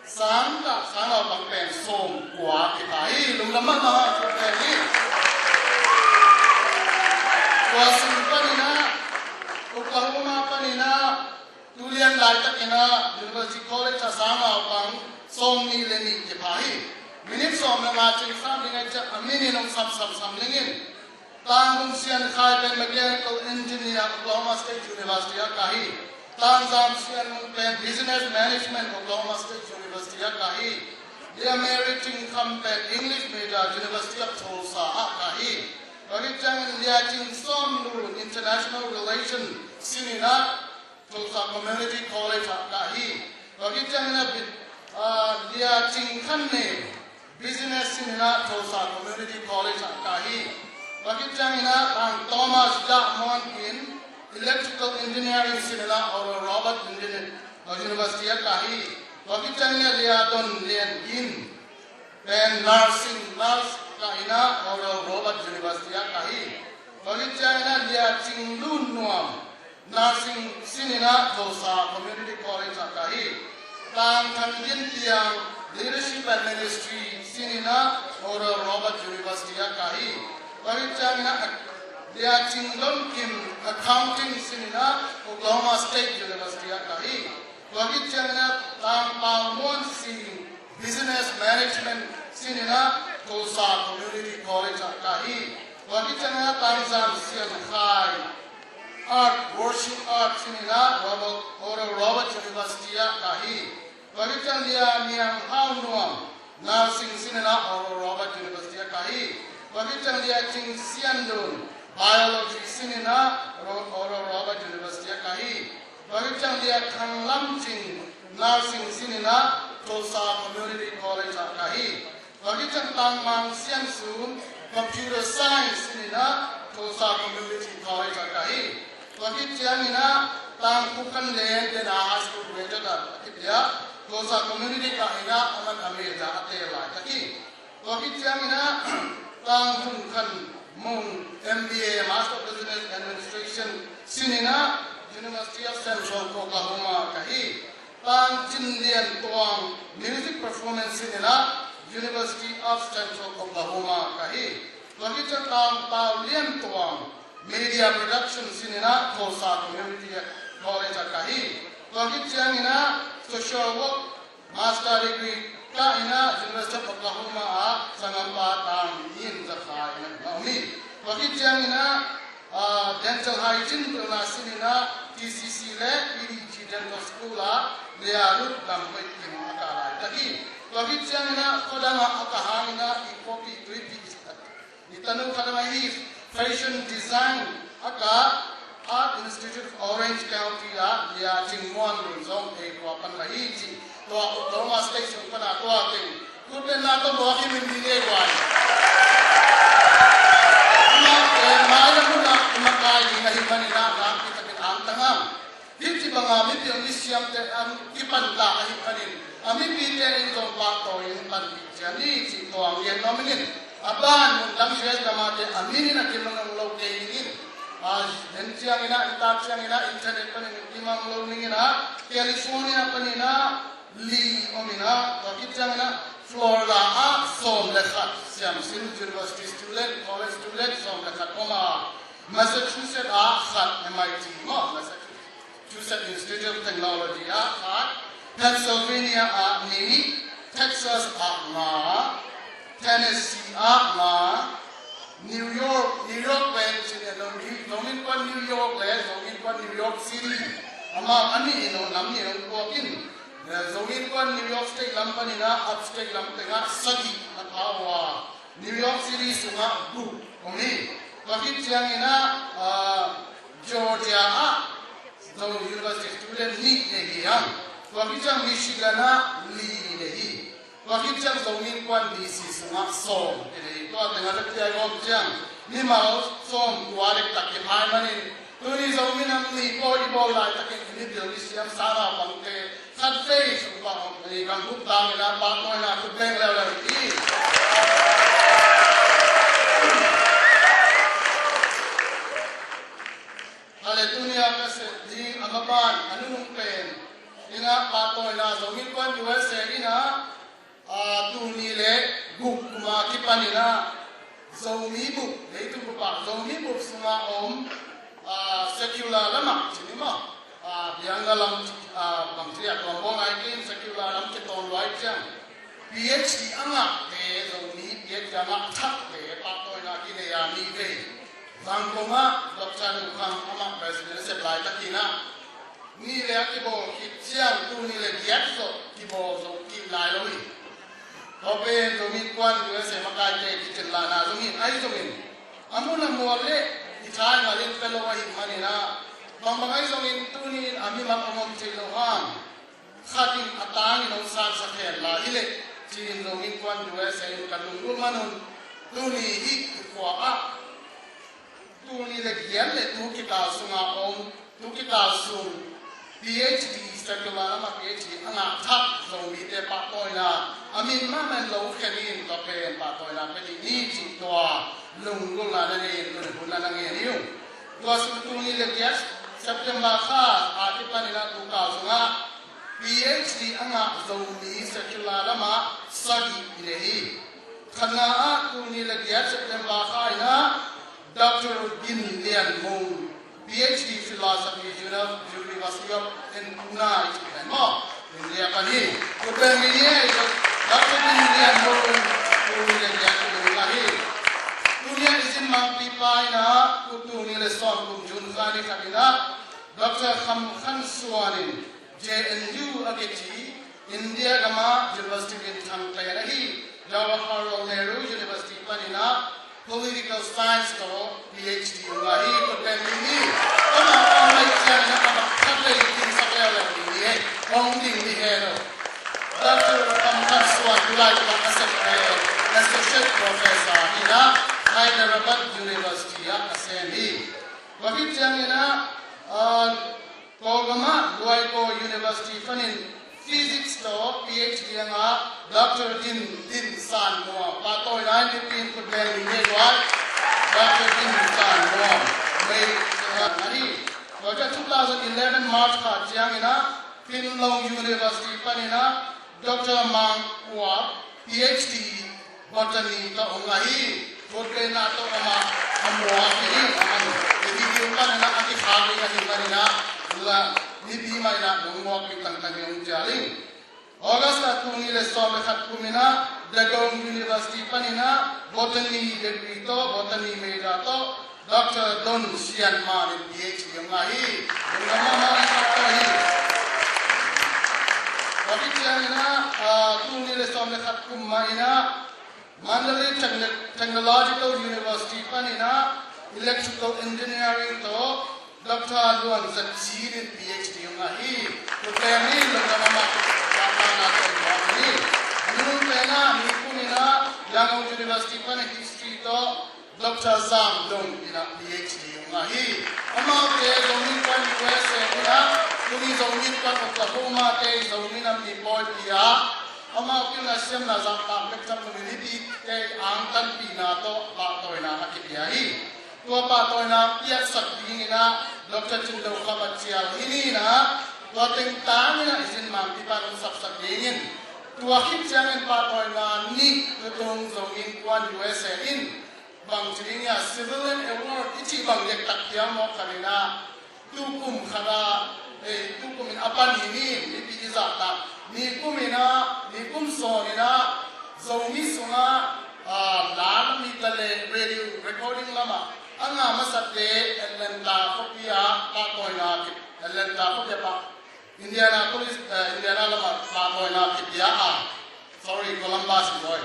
sangkah sangnaupang pen sawmkua kipha hi. Lungdam mahmah a, sawm pen hi. Tua sung panin ah, Oklahoma panin ah, tu lian laitakin ah University College a sangnaupang sawmnih le nih kipha hi. Minit sawm le nga cing sam ding ahih ciang a min in hong samsam sam ning in. Tang hun sian khai pen mechanical engineer Oklahoma State University ah kah hi. Tang zam sian hun pen business management Oklahoma State University ah kah hi. Lia Mary Cing Kham pen English major University of Tulsa ah kah hi. Tua khit ciangin Lia Cing Sawm Lun International Relation sin in ah Tulsa Community College ah kah hi. Tua khit ciangin a bit, ah, Lia Cing Khan Ne Business sin in ah Tulsa Community College ah kah hi. Tua khit ciangin ah Tang Thomas Dah Muan Gin Electrical Engineering sin in ah Oral Roberts Engineer, ah, University ah kah hi. Tua khit ciangin ah Lia Don Lian Gin pen nursing, nurse kah in ah Oral Roberts University ah kah hi. Tua khit ciangin ah Lia Cing Lun Nuam nursing sin in ah Tulsa Community College ah kah hi. Tang Thang Gin Tiang Leadership and Ministry sin in ah Oral Roberts University ah kah hi. Tua khit ciangin ah Lia Cing Lun Kim accounting sin in ah Oklahoma State University ah kah hi. Tua khit ciangin ah Tang Pau Muan Sing Business Management sin in ah Tulsa Community College ah ka hi. Tua khit ciangin ah Tang Zam Sian Khai, Art, Worship Art sinin ah Robert, Oral Roberts University ah ka hi. Tua khit ciang Lia Niang Hau Nuam, Nursing sinin ah Oral Roberts University ah ka hi. Tua khit ciang Lia Cing Sian Lun, Biology sinin ah Ro-, Oral Roberts University ah ka hi. Tua khit ciang Lia Thang Lam Cing, Nursing sinin ah Tulsa Community College ah ka hi. Tua khit ciang Tang Mang Sian Sum, Computer Science sinin ah Tulsa Community College ah ka hi. Tua khit ciangin ah Tang Phu Khan Len, Dena High School graduate ah ka hi a, Tulsa Community ka hi a, aman America a teel laitak hi. Tua khit ciangin ah Tang Thung Khan Mung, M B A, Master of Business Administration sinin ah University of Central Oklahoma ka hi. Tang Cin Lian Tuang, Music Performance sinin ah University of Central Oklahoma ka hi. Tua khit ciang Tang Pau Lian Tuang, Media Production sinin ah Tulsa Community College ah ka hi. Tua khit ciangin ah Social Work Master Degree ka hi a, University of Oklahoma ah sanggampa Tang Min Za Khai in ah na om hi. Tua khit ciangin ah, ah, dental hygiene pilna sinin ah T C C le P D G Dental School ah Lia Rut Lam Hoih Kim a ka laitak hi. Tua khit ciangin ah khuadang ah a ka hangin ah i khuapi tuipi i tanu khat a ngah hi. Fashion Design a ka, Art Institute of Orange County ah Lia Cing Muan Lun zong ei khua pan la hi ci. Tua Oklahoma State sung pan a tua teng khutbenna tawh muak hi, min ding ei guai. Amah pen mailam hun ah i makai ding ahih manin ah nakpi takin angtang a, hih ci banga mipil misiamte a kipan ta ahih manin a mipite in zong pahtawi in panpih ciat ni cih tua hong gen nuam ing. A ban mun dang U S lamate a min in a kimang lo kei ning in. A, den ciangin ah, i tak ciangin ah internet panin i kimang lo ning in ah, California panin ah li om in ah, tua khit ciangin ah Florida ah sawm le khat, siamsin university student, college student sawm le khat om a, Massachusetts ah khat, M I T maw, Massachusetts Institute of Technology ah khat, Pennsylvania ah nih, Texas ah nga, Tennessee ah nga, New York, New York pen cih leh Zong, Zong Innkuan New York le Zong Innkuan New York City, amau a nih in, nam nih in hong puak in, Zong Innkuan New York State lam panin ah upstate lam tengah sagih a pha uh a, New York City sungah guk om hi. Tua khit ciangin ah, ah, Georgia ah Zo University student nih nei hi hang. Tua khit ciang Michigan ah li nei hi. Tua khit ciang Zong Innkuan D C sungah sawm nei hi. Tua tengah leh tia i om ciang mimal sawm kua dektak kiphai manin, tuni Zomi Nam Ni pawi i bawl laitakin i mipil misiam, sangau pangte, khatvei sung pang i gambup tangin ah pahtawina khut beng leuleu hi. Hale, tuni a ka sep ding a maban a nunung pen in ah pahtawina Zomi Innkuan U S A in ah, aa, tul nih le guk kum a kipan in ah Zomi bup, leitung bup ah Zomi bup sungah om, aa, secular lam ah ci ni maw, aa, biakna lam, aa, bangci a tuam bawl nai kei in, secular lam kitawn lua ahih ciang P H D a ngahte, Zomi P H D a ngah thakte pahtawina kinei a, nih vei Zangkong ah Doctor Nu Kham amah president a sep laitakin ah, nih le a kibawl khit ciang tul nih le giat zawh kibawl zo kik nai lo hi. Tua pen Zomi Innkuan U S A makaite kicin lahna zong hi. Ahi zongin a mun a mual le i thaingal in pia lo ahih manin ah, bangbang ahi zongin tuni in a mimal a om thei lo hang, khat in a tangin hong sansak hen la hi leh ci-in Zomi Innkuan U S A in ka lunggulh man un, tuni hih i khua ah tul nih le giat le tu kikal sungah om, tu kikal sung P H D, secular lam ah P H D a ngah thak Zomite pahtawina a min mahmah in lo khen in, tua pen pahtawina pia ding hi cih tua lunggulhna na nei in, tuni hun na na ngen hi ung. Tua sung tul nih le giat September kha a kipan in ah tu kal sungah P H D a ngah Zomi secular lam ah sagih i nei hi. Khatna ah tul nih le giat September kha in ah Doctor Gin Lian Mung, P H D Philosophy, Uni-, University of Puna i cih pen maw, India pan hi. Khut beng ni ei, Doctor Gin Lian Mung, P Tuni le giat kum in ahi. Tuni a i zin mangpipa in ah, kum tul nih le sawm kum June kha ni khat in ah, Doctor Kham Khan Suan in J N U a kici India gam ah university minthang pen ahi Jawaharlal Nehru University panin ah political science tawh P H D hong ahi. Khut beng ding hi. Amah a hong aih ciangin ah amah khat vei dingsak leuleu ding hi. Hong ding hi hen aw. Doctor Kham Khan Suan tulaitak a Associate Professor hi in ah Hyderabad University ah a sem hi. Tua khit ciangin ah, ah, Kawlgam ah Luaikaw University panin Physics tawh P H D a ngah Doctor Din, Din San Muang, pahtawina in mipi in khut beng ding hi guai. Doctor Din San Muang, mei, ah, ahi. Tua ciang two thousand eleven March kha ciangin ah Panglong University panin ah Doctor Mang Uap, P H D, Botany tawh hong ahi. Khut beng na tawh amah a muak hi. Aman i video panin ah a kikhak ding ahi manin ah, la, mipi mah in ah nong muak ding tangtang hi hong cial ing. August a tul nih le sawm le khat kum in ah Dagon University panin ah Botany degree tawh, Botany major tawh, Doctor Don Sian Man in P H D hong ngah hi. Lungdam mahmah, Doctor hi. Tua khit ciangin ah, ah, tul nih le sawm le khat kum mah in ah Mandalay Techni-, Technological University panin ah Electrical Engineering tawh Doctor Luan Zat Chin in P H D hong ngah hi. Khut beng ni, lungdam mahmah. Tua pa na tawh hong ngah hi. A nunung pen ah nikum in ah Yangon University panin History tawh Doctor Zam Dong in ah P H D hong ngah hi. Amaute Zomi Innkuan U S A in ah, tuni Zomi Innkuan Oklahoma te Zomi Nam Ni pawipi ah, amau pilna siamna zahtak bek tham lo in hih bikte angtanpihna tawh pahtawina a kipia hi. Tua pahtawina piaksak dingin ah Doctor Cin Do Kham a cial hi ni in ah, tua teng tangin ah i zin mangpipa in hong sapsak dingin, tua khit ciangin pahtawina nih tutung Zomi Innkuan U S A in bangci ding hiam, civilian award i cih bang dektak hiam mawk khat in ah, tukum khat ah, eh, tukum in a pan hi ni, mipi i zahtak. Nikum in ah, nikum sawn in ah, Zomi sungah, ah, la lam hi ta leh radio recording lamah a ngah masate Atlanta khuapi ah pahtawina ki-, Atlanta khuapi ah pah Indianapolis, eh, Indiana lamah pahtawina kipia a, sorry, Columbus in voi.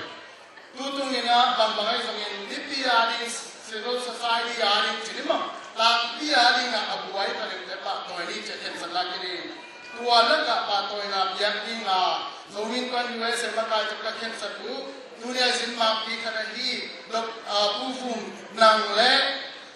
Tutung in ah bangbang ahi zongin mipi a ding, civil society a ding ci ni maw, tlangpi a ding ah a buai ka deuhte pahtawina ci a khensatna kiding. Tua lakah pahtawina piak ding a Zomi Innkuan U S A makai tuk ka khensat uh, tuni a i zin mangpi khat ahi Dok-, ah, Pu Vum Nang le,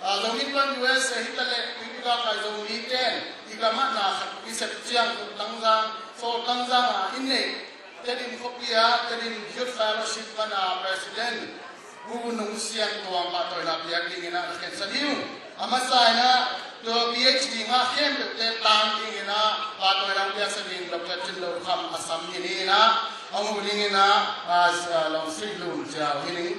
ah, Zomi Innkuan U S A hi ta leh, Tuipi Gawkai Zomite in i gam ah na khat i sep ciang, Pu Tang Zang, Saw Tang Zang a i neih, Tedim khuapi ah Tedim Youth Fellowship pan a President Pu Nung Sian Tuang pahtawina piak dingin ah na khensat hi ung. A masa in ah tua P H D ngah khempeuhte tang dingin ah pahtawina piaksak ding Doctor Cin Do Kham a sam hi ni in ah, a mu dingin ah, ah, Lawng Sui Lun Ciau hi ning.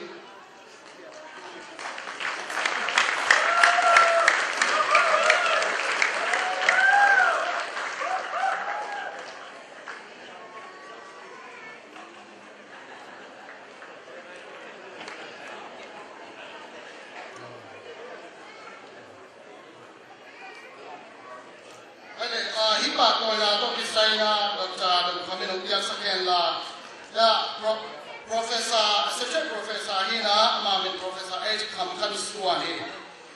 Ahi leh, ah, hih pahtawina tawh kisai in ah Doctor Do Kham in hong piaksak hen la. Ya, Pro-, Professor, Associate Professor hi in ah, ama min Professor H Kham Khan Suan hi.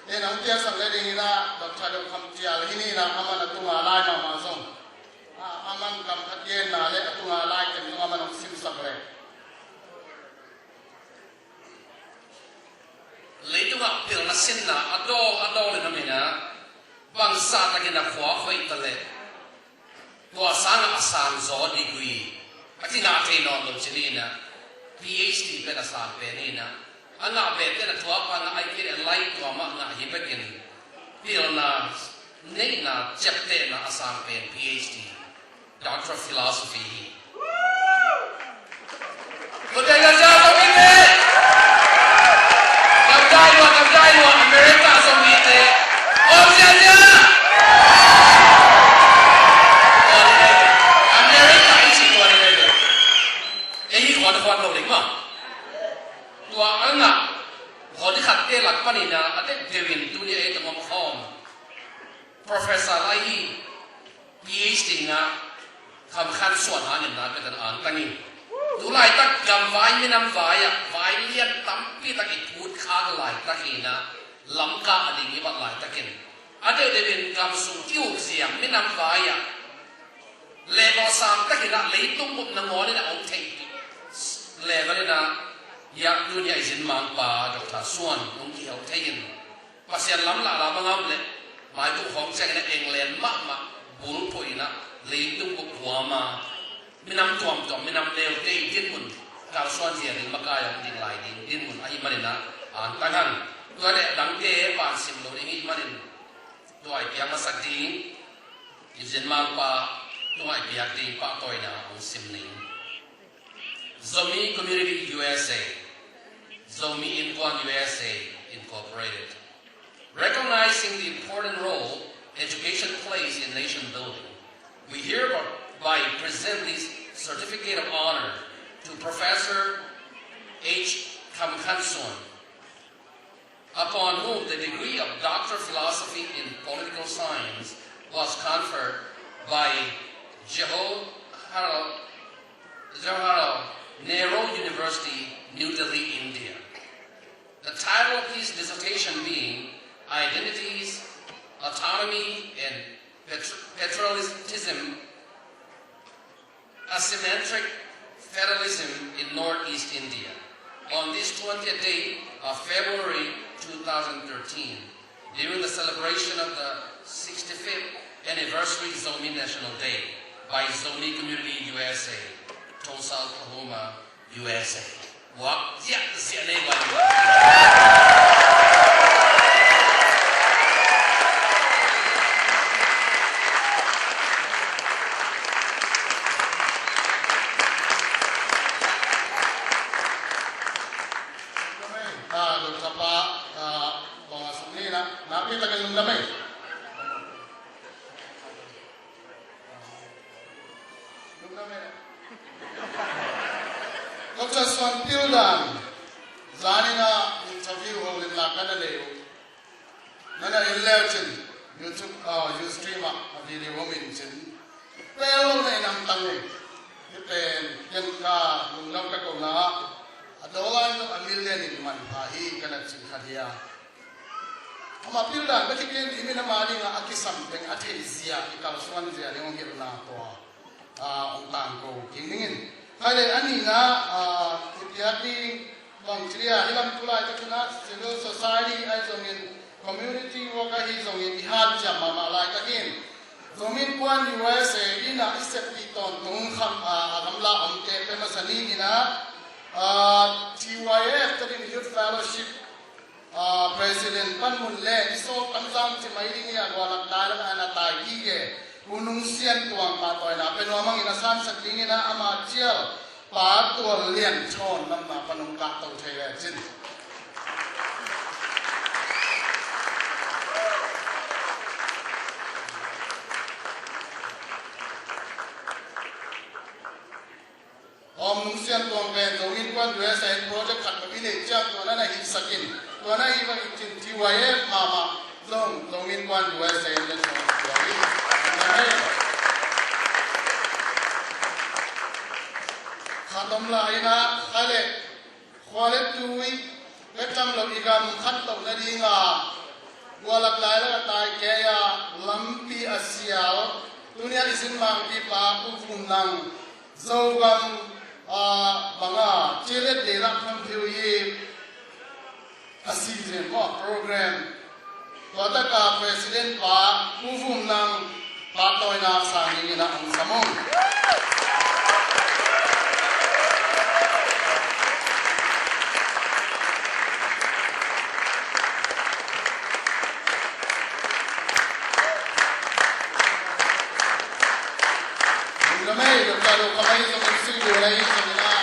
Hih in ah hong piaksak le dingin ah Doctor Do Kham Tial hi ni in ah, aman a tunga lai mahmah zong. Ah, aman kam khat genna le a tunga lai kem zong aman hong simsak le. Leitungah pilna sinna a dawl, a dawl in a min ah, bangzah takin a khua a hoih ta leh, tua sangah a sang zaw degree a ci ngah thei nawn lo ci ni in ah, P H D pen a sang pen hi in ah, a ngah bek pen a tua pa ngah ahih kei leh lai tua mah ngah hi bekin, pilna, neihna, ciaptehna a sang pen P H D. Doctor of Philosophy hi. Khuate gamdai lua, gamdai lua, gamdai lua, America Zomite. Om ziahziah. America i cih tuan hi ve. Ei hi khuan khuan lo ding mah. Professor lai hi, PhD ngah, Kham Khan Suan hangin na pia tan an tang hi. Tu laitak gam vai minam vai ah vai lian tampi tak i phut khak laitak hi na, Lamka a ding i bat laitakin a deuhdeuh in gam sung i uk ziang minam vai ah level sang takin ah leitung bup nangawn in a om thei level in ah, ya, tuni a i zin mangpa Doctor Suan hong kihel thei in Pasian lam lah lam a ngam leh maibuk khawng ciangin a England mahmah bulphuh in ah leitung bup huam a minam tuamtuam, minam leute i dinmun kalsuan zia ding makai a om ding lai ding dinmun ahih manin ah an tang hang. Tua leh dangte pan sim lo ding i hih manin tua i piak masak ding i zin mangpa tua i piak ding pahtawina hong sim ning. Zomi Community U S A, Zomi Innkuan U S A Incorporated. Recognizing the important role education plays in nation building, we hereby present this certificate of honor to Professor H. Kham Khan Suan, upon whom the degree of Doctor of Philosophy in Political Science was conferred by Jawaharlal, Jawaharlal Nehru University, New Delhi, India. The title of his dissertation being Identities, Autonomy, and Patri-, Patriotism, Asymmetric Federalism in Northeast India, on this twentieth day of February two thousand thirteen, during the celebration of the sixty-fifth anniversary Zomi National Day by Zomi Community U S A, Tulsa, Oklahoma, U S A. Wak ziah ziah nei wan. Ah, Doctor pa, ah, bang a sung ni na, na pi takin lungdam ei. Doctor Suan Pil Dan, zanin a interview hoih in lak na nei uh. Na na en leu cin, YouTube, ah, Ustream ah a video om in cin. Pel lo na in am tang uh. Hi pen, ken ka lungdam ka ko na, a dollar in a million in manpha hi ka na cin kha dia. Amah Pil Dan bek hi kei in, i min ama dingah a kisam teng a theih zia, i kalsuan zia ding hong hilhna tua, ah, hong tangko kik ning in. Khai le a nihna, ah, i piak ding bang ci dia, hi lam tu laitakin ah civil society ahi zongin, community work ahi zongin i hanciam mahmah laitakin Zomi Innkuan U S A in ah i seppih tawntung kham, ah, a gamla omte pia masa ni in ah, ah, T Y F, Tadin Youth Fellowship, ah, President panmun le i sawk an zang ci mai ding i a gualak dai lak an a tai gige U Nung Sian Tuang pahtawina pia nuam hangin a sansak dingin a ama cial Pa Tual Lian Thawn namna pan hong kahto thei le cin. Om Nung Sian Tuang pen Zomi Innkuan U S A in project khat bang i neih ciang tua na na hihsak in, tua na hih bang i cin T Y F mahmah zong Zomi Innkuan U S A in na suang tua hi. Khat om lai in ah, kha le khua le tui bek tham lo i gam khat loh nadinga gualak lai lak a tai kei a lampi a sial, tuni a i sin mangpipa Pu Vum Nang, Zogam, ah, banga cilet deirak kham phiu hi a season maw program. Tua taka President pa Pu Vum Nang pahtawina sang dingin a hong sam ung. Lamei, Doctor Lo Kham ahi zongin, Sui Lo ahi zongin ah,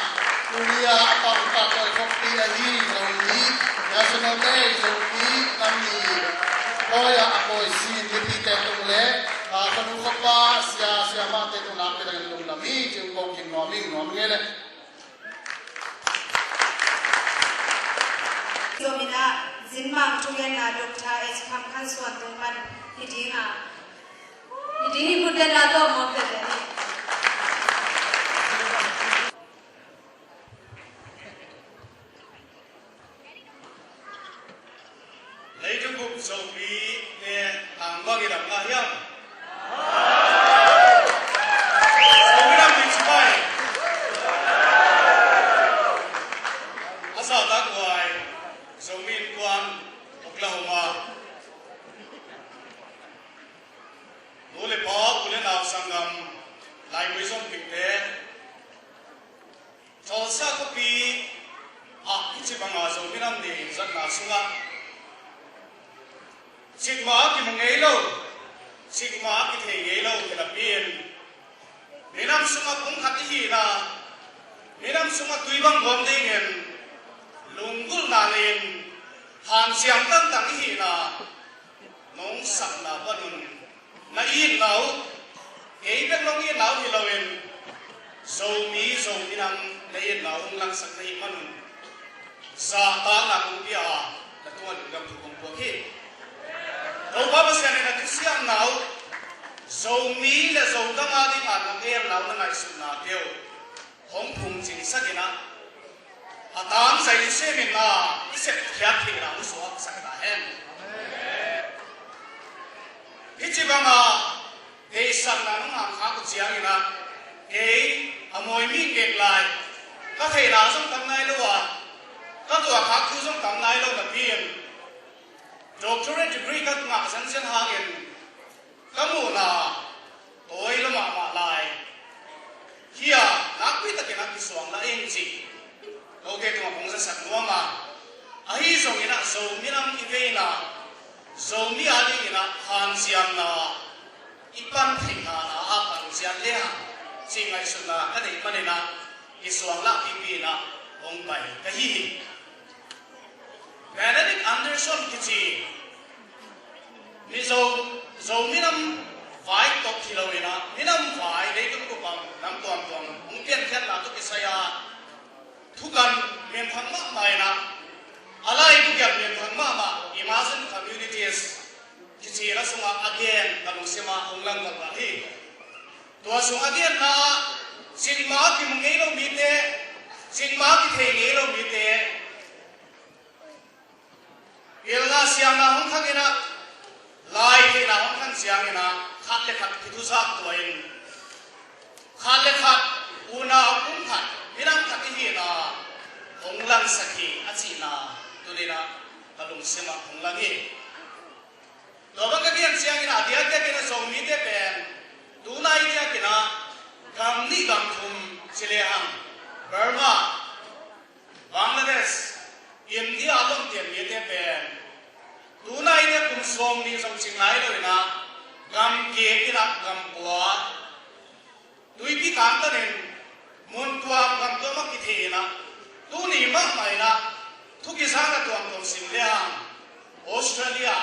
Korea a pang pahtawi khoppi ahi Zomi National Day, Zomi nam ni pawi ah a pawi sin mipite tung le, ah, ka nu ka pa, sia, siamahte tung nakpi takin lungdam hi, ci-in ko kim nuam ing, nuam ngei le. Zomi na, zin mang thugenna Doctor H. Kham Khan Suan tung pan hi ding a, Leitung bup Zomi te tang bang i dam lai hiam? Zomi dam ding ci pai. A zahtakhuai Zomi Innkuan Oklahoma. Nu le pa, u le nau, sanggam, Laimi zong pite. Tulsa khuapi ah hih ci banga Zomi Nam Ni zatna sungah cikmah a kimu ngei lo, cikmah a kithei ngei lo hi napi-in, minam sungah pumkhat i hihna, minam sungah tui bang guam dingin lunggulhna nei-in hanciam tangtang i hihna nong sakna panun na itna uh, kei bek nong itna uh hi loin, Zomi, Zomi Nam na itna uh hong langsak na hih manun zahtakna kong pia a, na tungah lungdam thu kong puak hi. Topa Pasian in a thusiamna uh, Zomi le Zodang a dingah na genna uh, na ngaihsutnate uh hong phungcingsak in ah, a tangzai in sem in ah, i sepkhiat theihna hong suaksak ta hen. Hih ci banga deihsakna nong hangkhak uh ciangin ah, kei a mawi mi ngek lai, ka theihna zong tam nai lo a, ka tuahkhak thu zong tam nai lo napi-in, doctorate degree ka ngah zenzen hangin ka muhna tawi lo mahmah lai. Hih a nakpi takin a kisuang lah ing ci, note tungah kong zasak nuam a, ahi zongin ah Zomi Nam i veina, Zomi a dingin ah hanciamna i pan theihna a pan ciat le hang cih ngaihsutna ka neih manin ah kisuang lah pipi in ah hong pai ka hi hi. Benedict Anderson kici Mizo, Zomi Nam vai tawh hi loin ah, minam vai, leitung bup ah nam tuamtuam hong piankhiatna tawh kisai a thukan minthang mahmah in ah, a laibu kiang minthang mahmah, Emerging Communities kici na sungah a gen ka lungsim ah hong langkhat hi. Tua sung a genna ah, cikmah a kimu ngei lo mite, cikmah a kithei ngei lo mite, pilna siamna hong khang in ah, lai theihna hong khang ciangin ah, khat le khat kithuzak tua in, khat le khat unau pumkhat, minam khat i hihna hong langsak hi a cihna tuni-in ah ka lungsim ah hong lang hi. Tua bang ka gen ciangin a diakdiakin a Zomite pen tunai diakin a gam nih gam thum ci lehang Burma, Bangladesh, India lomtian mite pen tunai dia kum sawm nih zong cing nai lo in a gam kik in a gam pua tuipi kangtanin mun tuam gam tuam a kithei in a, tuni mahmah in a thu kizak a tuamtuam sim lehang Australia,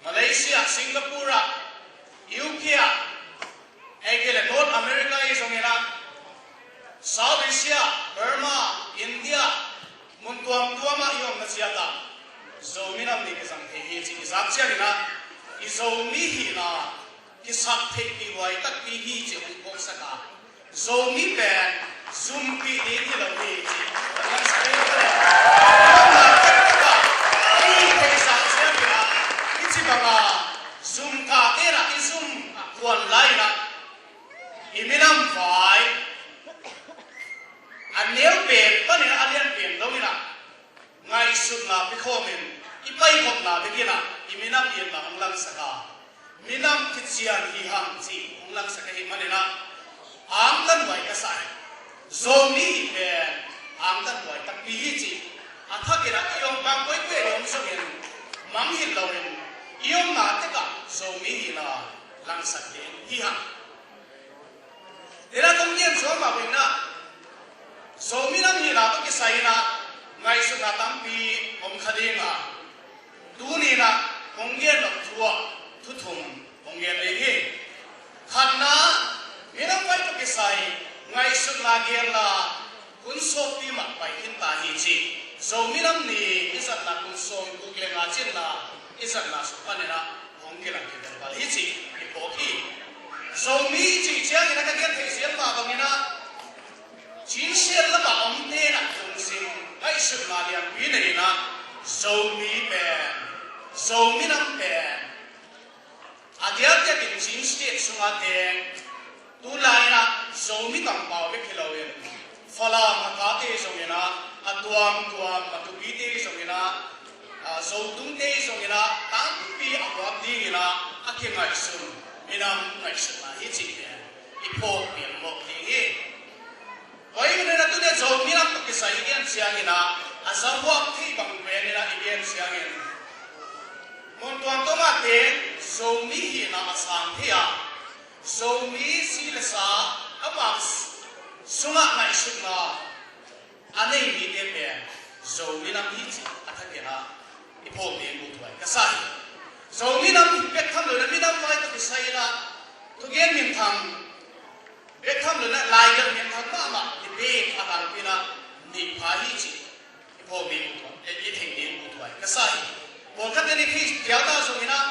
Malaysia, Singapore ah, U K ah, ei kei le North America i zong in a, South Asia, Burma, India, mun tuamtuam ah i omna ciat ah Zomi Nam Ni kizang thei hi ci i zak ciangin a, i Zomi hihna kisap theihpih huai takpi hi ci hong phawksak a, Zomi pen zumpih ding hi lo hi ci hong langsak hi. Nang na taktak a i theihsak ciangin a, i ci bang a zum kah te in a i zum a kuan lai in a, i minam vai a neu pen panin a lian pen dongin a ngaihsutna pia khawmin, i paikhopna bek in a i minam itna hong langsak a, minam kician hi hang cih hong langsak ahih manin a, angtanhuai ka sa hi. Zomi hih pen angtanhuai takpi hi cih a thakin a, i om bang koikoi a i om zongin, mangngilh loin i omna tek ah Zomi hihna langsak ding hi hang. Tua in a kong gen zuau mah bangin a, Zomi Nam hihna tawh kisai in a ngaihsutna tampi om kha ding a, tuni in a kong gen nop thu ah thu thum kong gen ding hi. Khatna, minam vai tawh kisai ngaihsutna genna kun sawmpi mah pai khin ta hi ci. Zomi Nam Ni i zatna kun sawmguk le nga cinna i zatna sung panin a hong kilang khin pal hi ci i phawk hi. Zomi cih ciangin a ka gen theih zel mah bangin ah, Chin State lamah omte in ah lungsim ngaihsutna lianpi nei in ah, Zomi pen, Zo minam pen a diakdiakin Chin State sungah teng, tulai in ah Zomi kampau bek hi loin, Falam Hakha te zongin ah, a tuamtuam Matupi te zongin ah, a, Zo tungte zongin ah tampi a huap dingin ah a kingaihsun minam ngaihsutna hi cih pen i phawk pian mawk ding hi. Tua ahih manin ah tuni a Zo minam tawh kisai i gen ciangin ah, a zahuap thei bang pen in ah i gen ciangin, mun tuamtuam ah teng Zomi hihna a sang thei a, Zomi si le sa a bang sungah ngaihsutna a nei mite pen Zo minam hi cih a thakin ah i phawk ding uh thuai ka sa hi. Zo minam bek tham lo in ah, minam vai tawh kisai in ah thugen minthang bek tham lo in ah, laigelh minthang mahmah debate a hangpi in ah nih pha hi cih i phawk ding uh thuai, i theih ding uh thuai ka sa hi. Pawlkhatte in i theih tial ta zongin ah,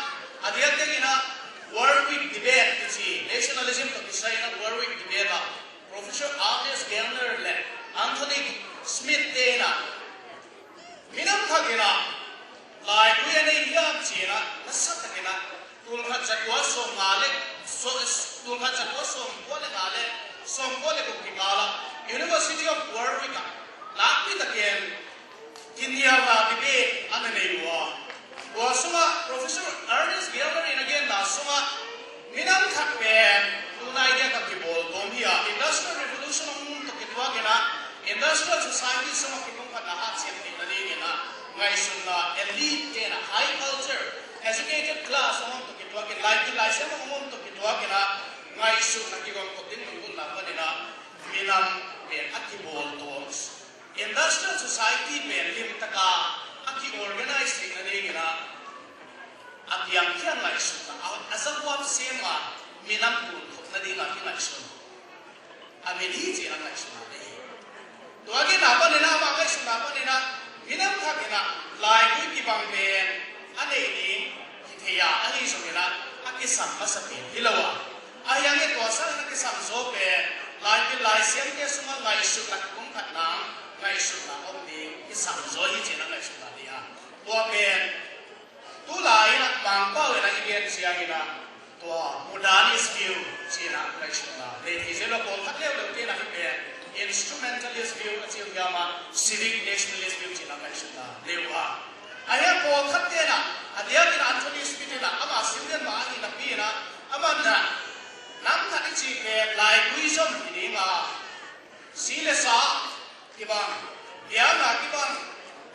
a diakdiakin ah Warwick debate kici, nationalism tawh kisai in ah Warwick debate ah Professor Ernest Gellner le Anthony Smith te in ah, minam khat in ah laigui a nei hiam ci in ah, nasa takin ah, tul khat za kua sawm nga le, so, tul khat za kua sawm kua le nga le sawm kua le guk kikal ah University of Warwick ah lakpi takin kinialna debate a na nei uh a. Tua sungah Professor Ernest Gellner in a genna sungah, minam khat pen tunai diak a kibawl tawm hi a, Industrial Revolution hong om tawh kituakin ah, industrial society sungah kipumkhatna hanciam theih nadingin ah ngaihsutna, elite te in ah, high culture, educated class hong om tawh kituakin, laipil laisiam hong om tawh kituakin ah ngaihsutna kigawm khop ding lunggulhna panin ah, minam pen a kibawl tawm, industrial society pen limtaka a ki-organize theih nadingin ah, a piangkhiat ngaihsutna, a, a zahuap sem a minam tul khop nading a kingaihsun a min hi ci-in a ngaihsutna te hi. Tua genna panin ah, amah ngaihsutna panin ah, minam khat in ah laigui kibang pen a nei ding hi thei a, ahi zongin ah a kisam masa pen hi lo a, ahi hangin tua sangin a kisam zaw pen laipil laisiamte sungah ngaihsutna kipumkhatna, ngaihsutna om ding kisam zaw hi ci-in a ngaihsutna te hi a. Tua pen tulai in ah Mangpau in ah i gen ciangin ah, tua modernist view ci-in ah ngaihsutna nei thei zel lo. Pawlkhat leuleu te in ah hih pen instrumentalist view a ci uh hiam, a civic nationalist view ci-in ah ngaihsutna nei uh a. Ahi hang pawlkhat te in ah, a diakin Anthony Smith in ah, amah sim lian mah ahi napi in ah, amah in ah nam khat i cih pen laigui zom hi ding a, si le sa kibang, biakna kibang,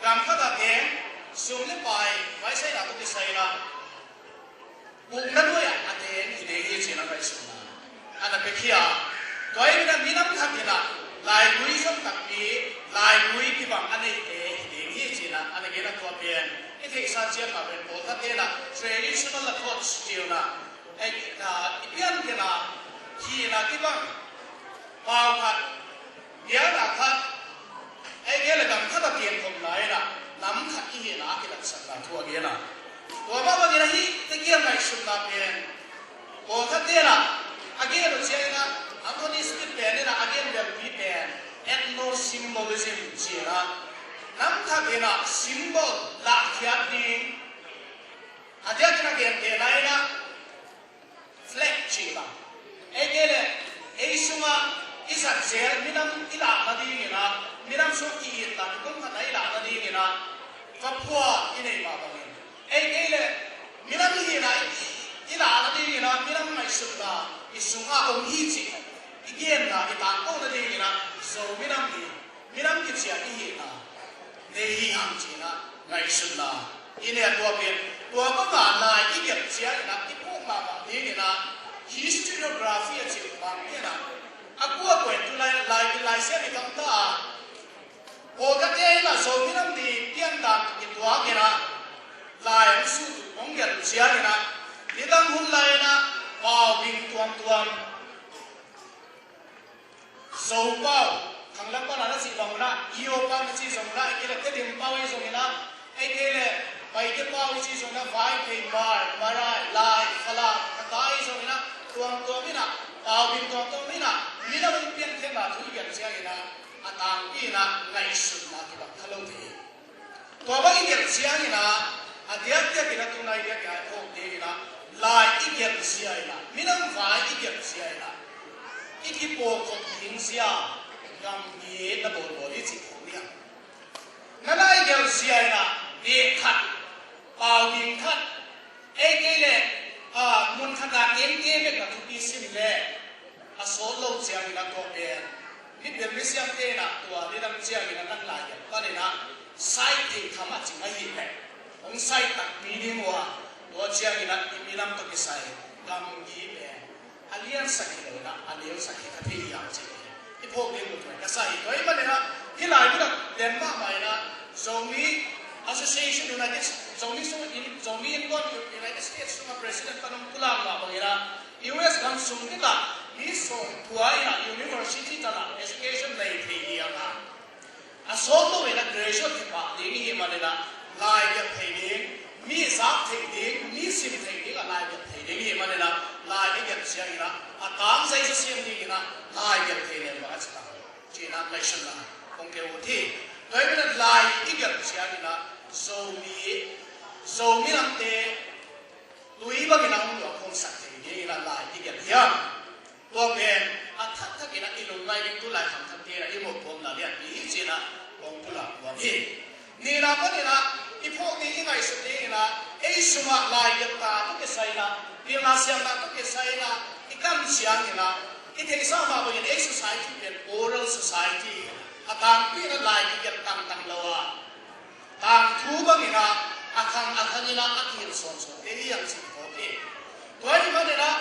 gam khat ah teng, sum le pai, vaisaina tawh kisai in ah, ukna nuai ah a teng hi ding hi ci-in a ngaihsutna a na pia khia. Tua ahih manin ah minam khat in ah laigui zom takpi, laigui kibang a neite hi ding hi ci-in ah a na gen a. Tua pen i theihsa ciat mah pen pawlkhatte in ah traditional approach ci-in ah, ei, ah, i pianthakna, hihna kibang, pau khat, biakna khat, ei, gel le gam khat a piankhopna in ah nam khat i hihna a kilatsakna thu a gen a. Tua mah bangin ah hihte kiang ngaihsutna pen pawlkhatte in ah a gen uh ciangin ah, Anthony Smith pen in ah a gen belpi pen ethno-symbolism ci-in ah, nam khat in ah symbol lahkhiat ding, a diakin a gentehna in ah flag cih bang, ei, kei le ei sungah i zat zel minam i lah nadingin ah, minam sungah i itna, i pumkhatna i lah nadingin ah, va phua i neih mah bangin, ei, kei le minam i hihna i, i lah nadingin ah, minam ngaihsutna i sungah om hi cih i genna, i tangko nadingin ah, Zo minam hi, minam kician i hihna nei hi hang ci-in ah ngaihsutna i nei a. Tua pen, tua banga lai i gelh ciangin ah i phawk mahmah dingin ah historiography a cih bang in ah, a kuakua in tulai, lai, laisiam i gamta a, pawlkhatte in ah Zo minam ding piandan tawh kituakin ah lai hong sut, hong gelh ciangin ah, nidang hun lai in ah pau bing tuamtuam, Zo pau, khanglam pan a na cih bang un ah, Iyo pau na cih zong un ah, ei, kei le Tedim pau i zongin ah, ei, kei le Paite pau i cih zongin ah, Vaiphei, Hmar, Marae, Lai, Falam, Hakha i zongin ah, tuamtuam in ah Paubing tuamtuam in ah, minam hong piankhiatna thu i gelh ciangin ah, a tangpi in ah ngaihsutna kibang kha lo thei hi. Tua bang i gelh ciangin ah, a diakdiak in ah tunai diak i phawk ding in ah, lai i gelh zia in ah, minam vai i gelh zia in ah, i kipawlkhop ding zia gamgi na bawlbawl hi cih khawng hi hang. Na lai gelh zia in ah, beh khat, paubing khat, ei kei leh, ah, mun khat ah kei kei bek na thupi sim leh, a sawt lo ciangin ah tua pen, mipil misiamte in ah tua nidang ciangin ah nang lai gelh panin ah, side thei tham a cing ahih leh, hong side takpi ding uh a, tua ciangin ah i minam tawh kisai gamgi pen a liansak hi lo in ah, a neusak hi kha thei hi hang cih i phawk ding uh tua ka sa hi. Tua ahih manin ah, hih lai mun ah den mahmah in ah, Zomi Association United, Zomi sung in, Zomi Innkuan United States sungah president pan hong pulak mah bangin ah, U S gam sung dingah mi sawmkua in ah university tan ah education nei thei hi hang a, a sawt lo in ah graduate hi pah ding i hih manin ah, lai gelh thei ding, mi zak thei ding, mi sim thei ding ah lai gelh thei ding i hih manin ah, lai i gelh ciangin ah, a tangzai sa siam ding in ah, lai gelh thei leng bang a ci ta, ci in ah ngaihsutna hong keu uh hi. Tua ahih manin ah lai i gelh ciangin ah, Zomi, Zomi lamte tui bangin ah hong luah khawmsak thei ding in ah lai i gelh hiam? Tua pen a thakthak in ah i lungngaih ding, tulai khangthakte in ah i mawhpuakna lianpi hi ci in ah kong pulak nuam hi. Nihna panin ah, i phawk ding, i ngaihsut ding in ah, ei sungah lai gelhna tawh kisai in ah, pilna siamna tawh kisai in ah i kam ciangin ah, i theihsa mah bangin ei society pen oral society, a tangpi in ah lai kigelh tangtang lo a, tangthu bangin ah, a khang a khang in ah a kihilh sawnsawnte hi hang cih phawk hi. Tua ahih manin ah,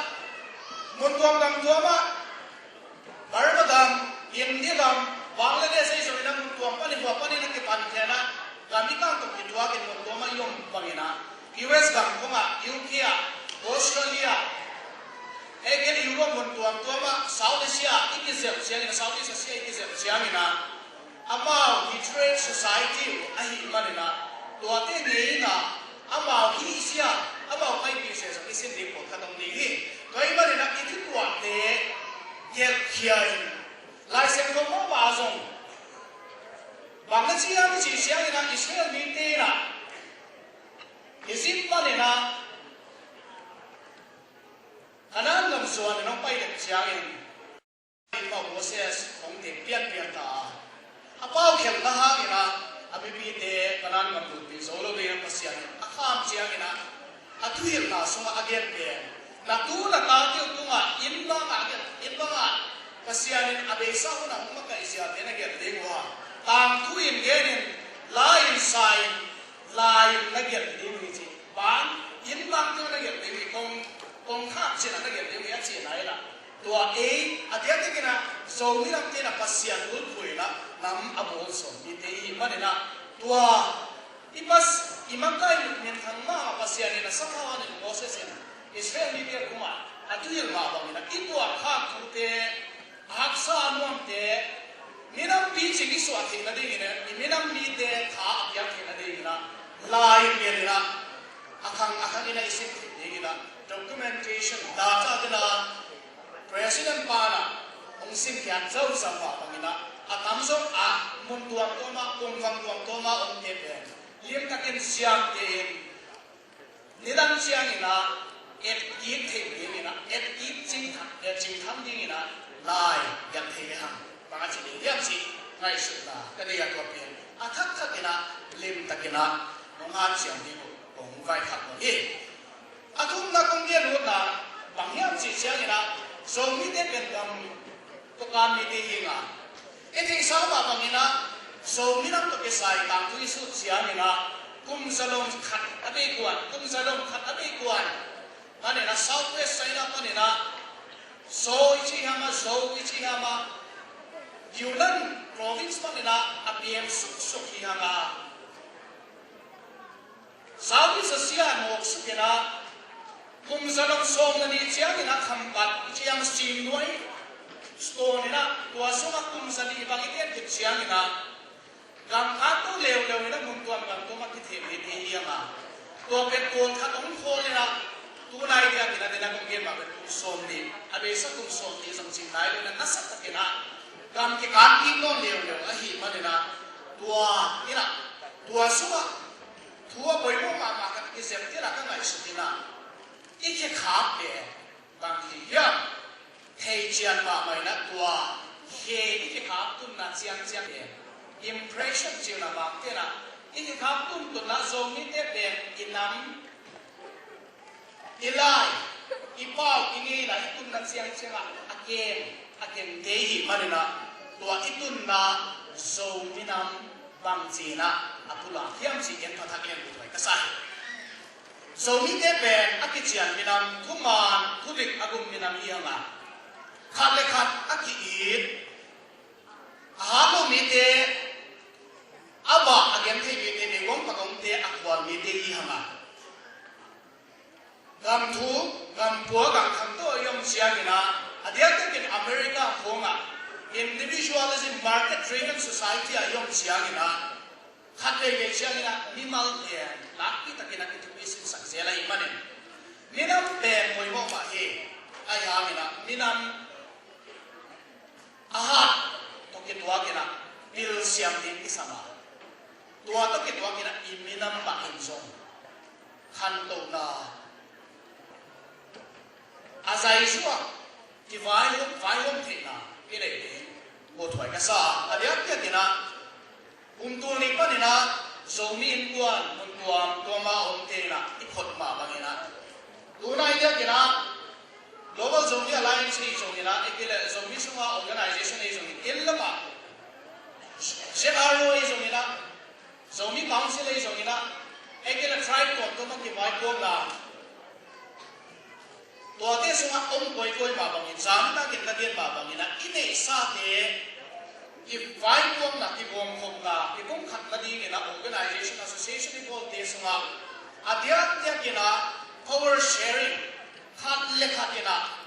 mun tuam gam tuam ah, Burma gam, India gam, Bangladesh ahi zongin ah mun tuam panin, hua panin a kipan khia in ah, gam i kang tawh kituak in mun tuam ah i om bangin ah, U S gam khong ah, U K ah, Australia, ei kei Europe mun tuamtuam ah, South Asia i kizep ciangin ah, South East Asia i kizep ciangin ah, amau literate society uh ahih manin ah, tuate ngeina amau hih zia, amau paipih zia zong i sin ding pawlkhat om ding hi. Tua ahih manin ah i thutuahte gelhkhia in, Lai Siangtho mah zong bang na ci hiam i cih ciangin ah, Israel mite in ah Egypt panin ah Kanaan gam zuan in hong pai dek ciangin, Moses hong tek pianpian ta a, a paukhialhna hangin ah, a mipite Kanaan gam lutpih zo lo dingin Pasian in a kham ciangin ah, a thuhilhna sungah a gen pen, na tu na tate uh tungah inn bangah, inn bangah Pasian in a beisa hun a hong makaih ziate na gelh ding uh a, tangthu in gen in, la in sa in, la in na gelh ding uh hi ci. Bang, inn bang tungah na gelh ding uh hi, kong, kongkhak cihna na gelh ding uh hi a cihna hi lah. Tua ei a diakdiakin ah Zomi lamte in ah Pasian ulphuh in ah nam a bawl sawm mite i hih manin ah, tua i pas, i makai minthang mah ah Pasian in a sathau in Moses in Israel mite kungah a thuhilh mah bangin ah i tuahkhak thute, a haksa a nuamte, minam picing i suah theih nadingin ah, i minam mite tha a piak theih nadingin ah, la in gen in ah, a khang a khang in ah i sim theih dingin ah, documentation, data te in ah, President pa in ah hong simkhiat zauhzauh mah bangin ah, a tamzaw ah mun tuamtuam ah, kongvang tuamtuam ah omte pen limtakin siamte in, nidang ciangin ah et it theih dingin ah, et it cingtham, eh, cingtham dingin ah, lai gelh thei lehang bang a ci ding hiam cih ngaihsutna ka nei a, tua pen a thakthak in ah, limtakin ah hong hanciam ding uh kong vaikhak nuam hi. A thumna kong gen utna bang hiam cih ciangin ah, Zomite pen gam kokan mite hi ing a, i theihsa mah bangin ah, Zomi nam tawh kisai tangthu i sut ciangin ah, kum zalom khat a bei kuan, kum zalom khat a bei kuan panin ah, South West China panin ah, Zo i cih hiam ah, Zo i cih hiam ah, Yunnan province panin ah a piang suksuk hi hang a, Southeast Asia nawk suk in ah, kum zalom sawm le nih ciangin ah Khampat ciang Simnuai stone in ah, tua sungah kum zanih bang i gen khit ciangin ah, gam khat to leuleu in ah mun tuam gam tuam ah kitheh mite hi hang a, tua pen tual khat hong khawl in ah, tunai diakin ah den a kong gen mah pen kum sawmnih, a beisa kum sawmnih zong cing nai lo in ah, nasa takin ah gam kikan kik nawn leuleu ahih manin ah, tua in ah, tua sungah thu a poimawh mahmah khat kizep ding in ah ka ngaihsut in ah, i khekhap pen bang hi hiam? Thei cian mahmah in ah, tua khe i khekhap tunna ciangciang pen, impression ci uh na, bangte in ah i khekhap tuntunna, Zomite pen i nam, i lai, i pau, i ngeina, i tunna ciangciang ah a kem, a kemte i hih manin ah, tua i tunna Zomi nam bangci in ah a pulak hiam cih ken phathak leng uthuai ka sa hi. Zomite pen a kician minam, thuman thudik a gum minam i hi hang a, khat le khat a ki-it, a hat lo mite, a bah a gen thei mite, meigong pagongte a khual mite i hi hang a, gam thu, gam pua, gam khangto i om ciangin ah, a diakdiakin America khawng ah individualism, market driven society ah i om ciangin ah, khat veivei ciangin ah mimal pen nakpi takin ah kithupisinsak zel ahih manin, minam pen poimawh mah hi. Ahi hangin ah minam a hat tawh kituakin ah pilsiam ding kisam a, tua tawh kituakin ah i minam mah in zong khantohna, a zaizuak, kivaihawm, vaihawm theihna i neih ding uthuai ka sa. A diakdiakin ah, kum tul nih panin ah Zomi innkuan mun tuamtuam ah a omte in ah i phawk mah bangin ah, tu nai diakin ah Global Zomi Alliance ahi zongin ah, ei kei leh Zomi sunga organization ahi zongin, inn lamah Z R O ahi zongin ah, Zomi Council ahi zongin ah, ei kei leh tribe tuamtuam a kivaipuakna, tuate sungah om koikoi mah bangin, zan takin ka gen mah bangin ah, i neihsate kivaipuakna, kibawmkhopna, kipumkhatna dingin ah organization, association i bawlte sungah a diakdiakin ah power sharing, khat le khat in ah,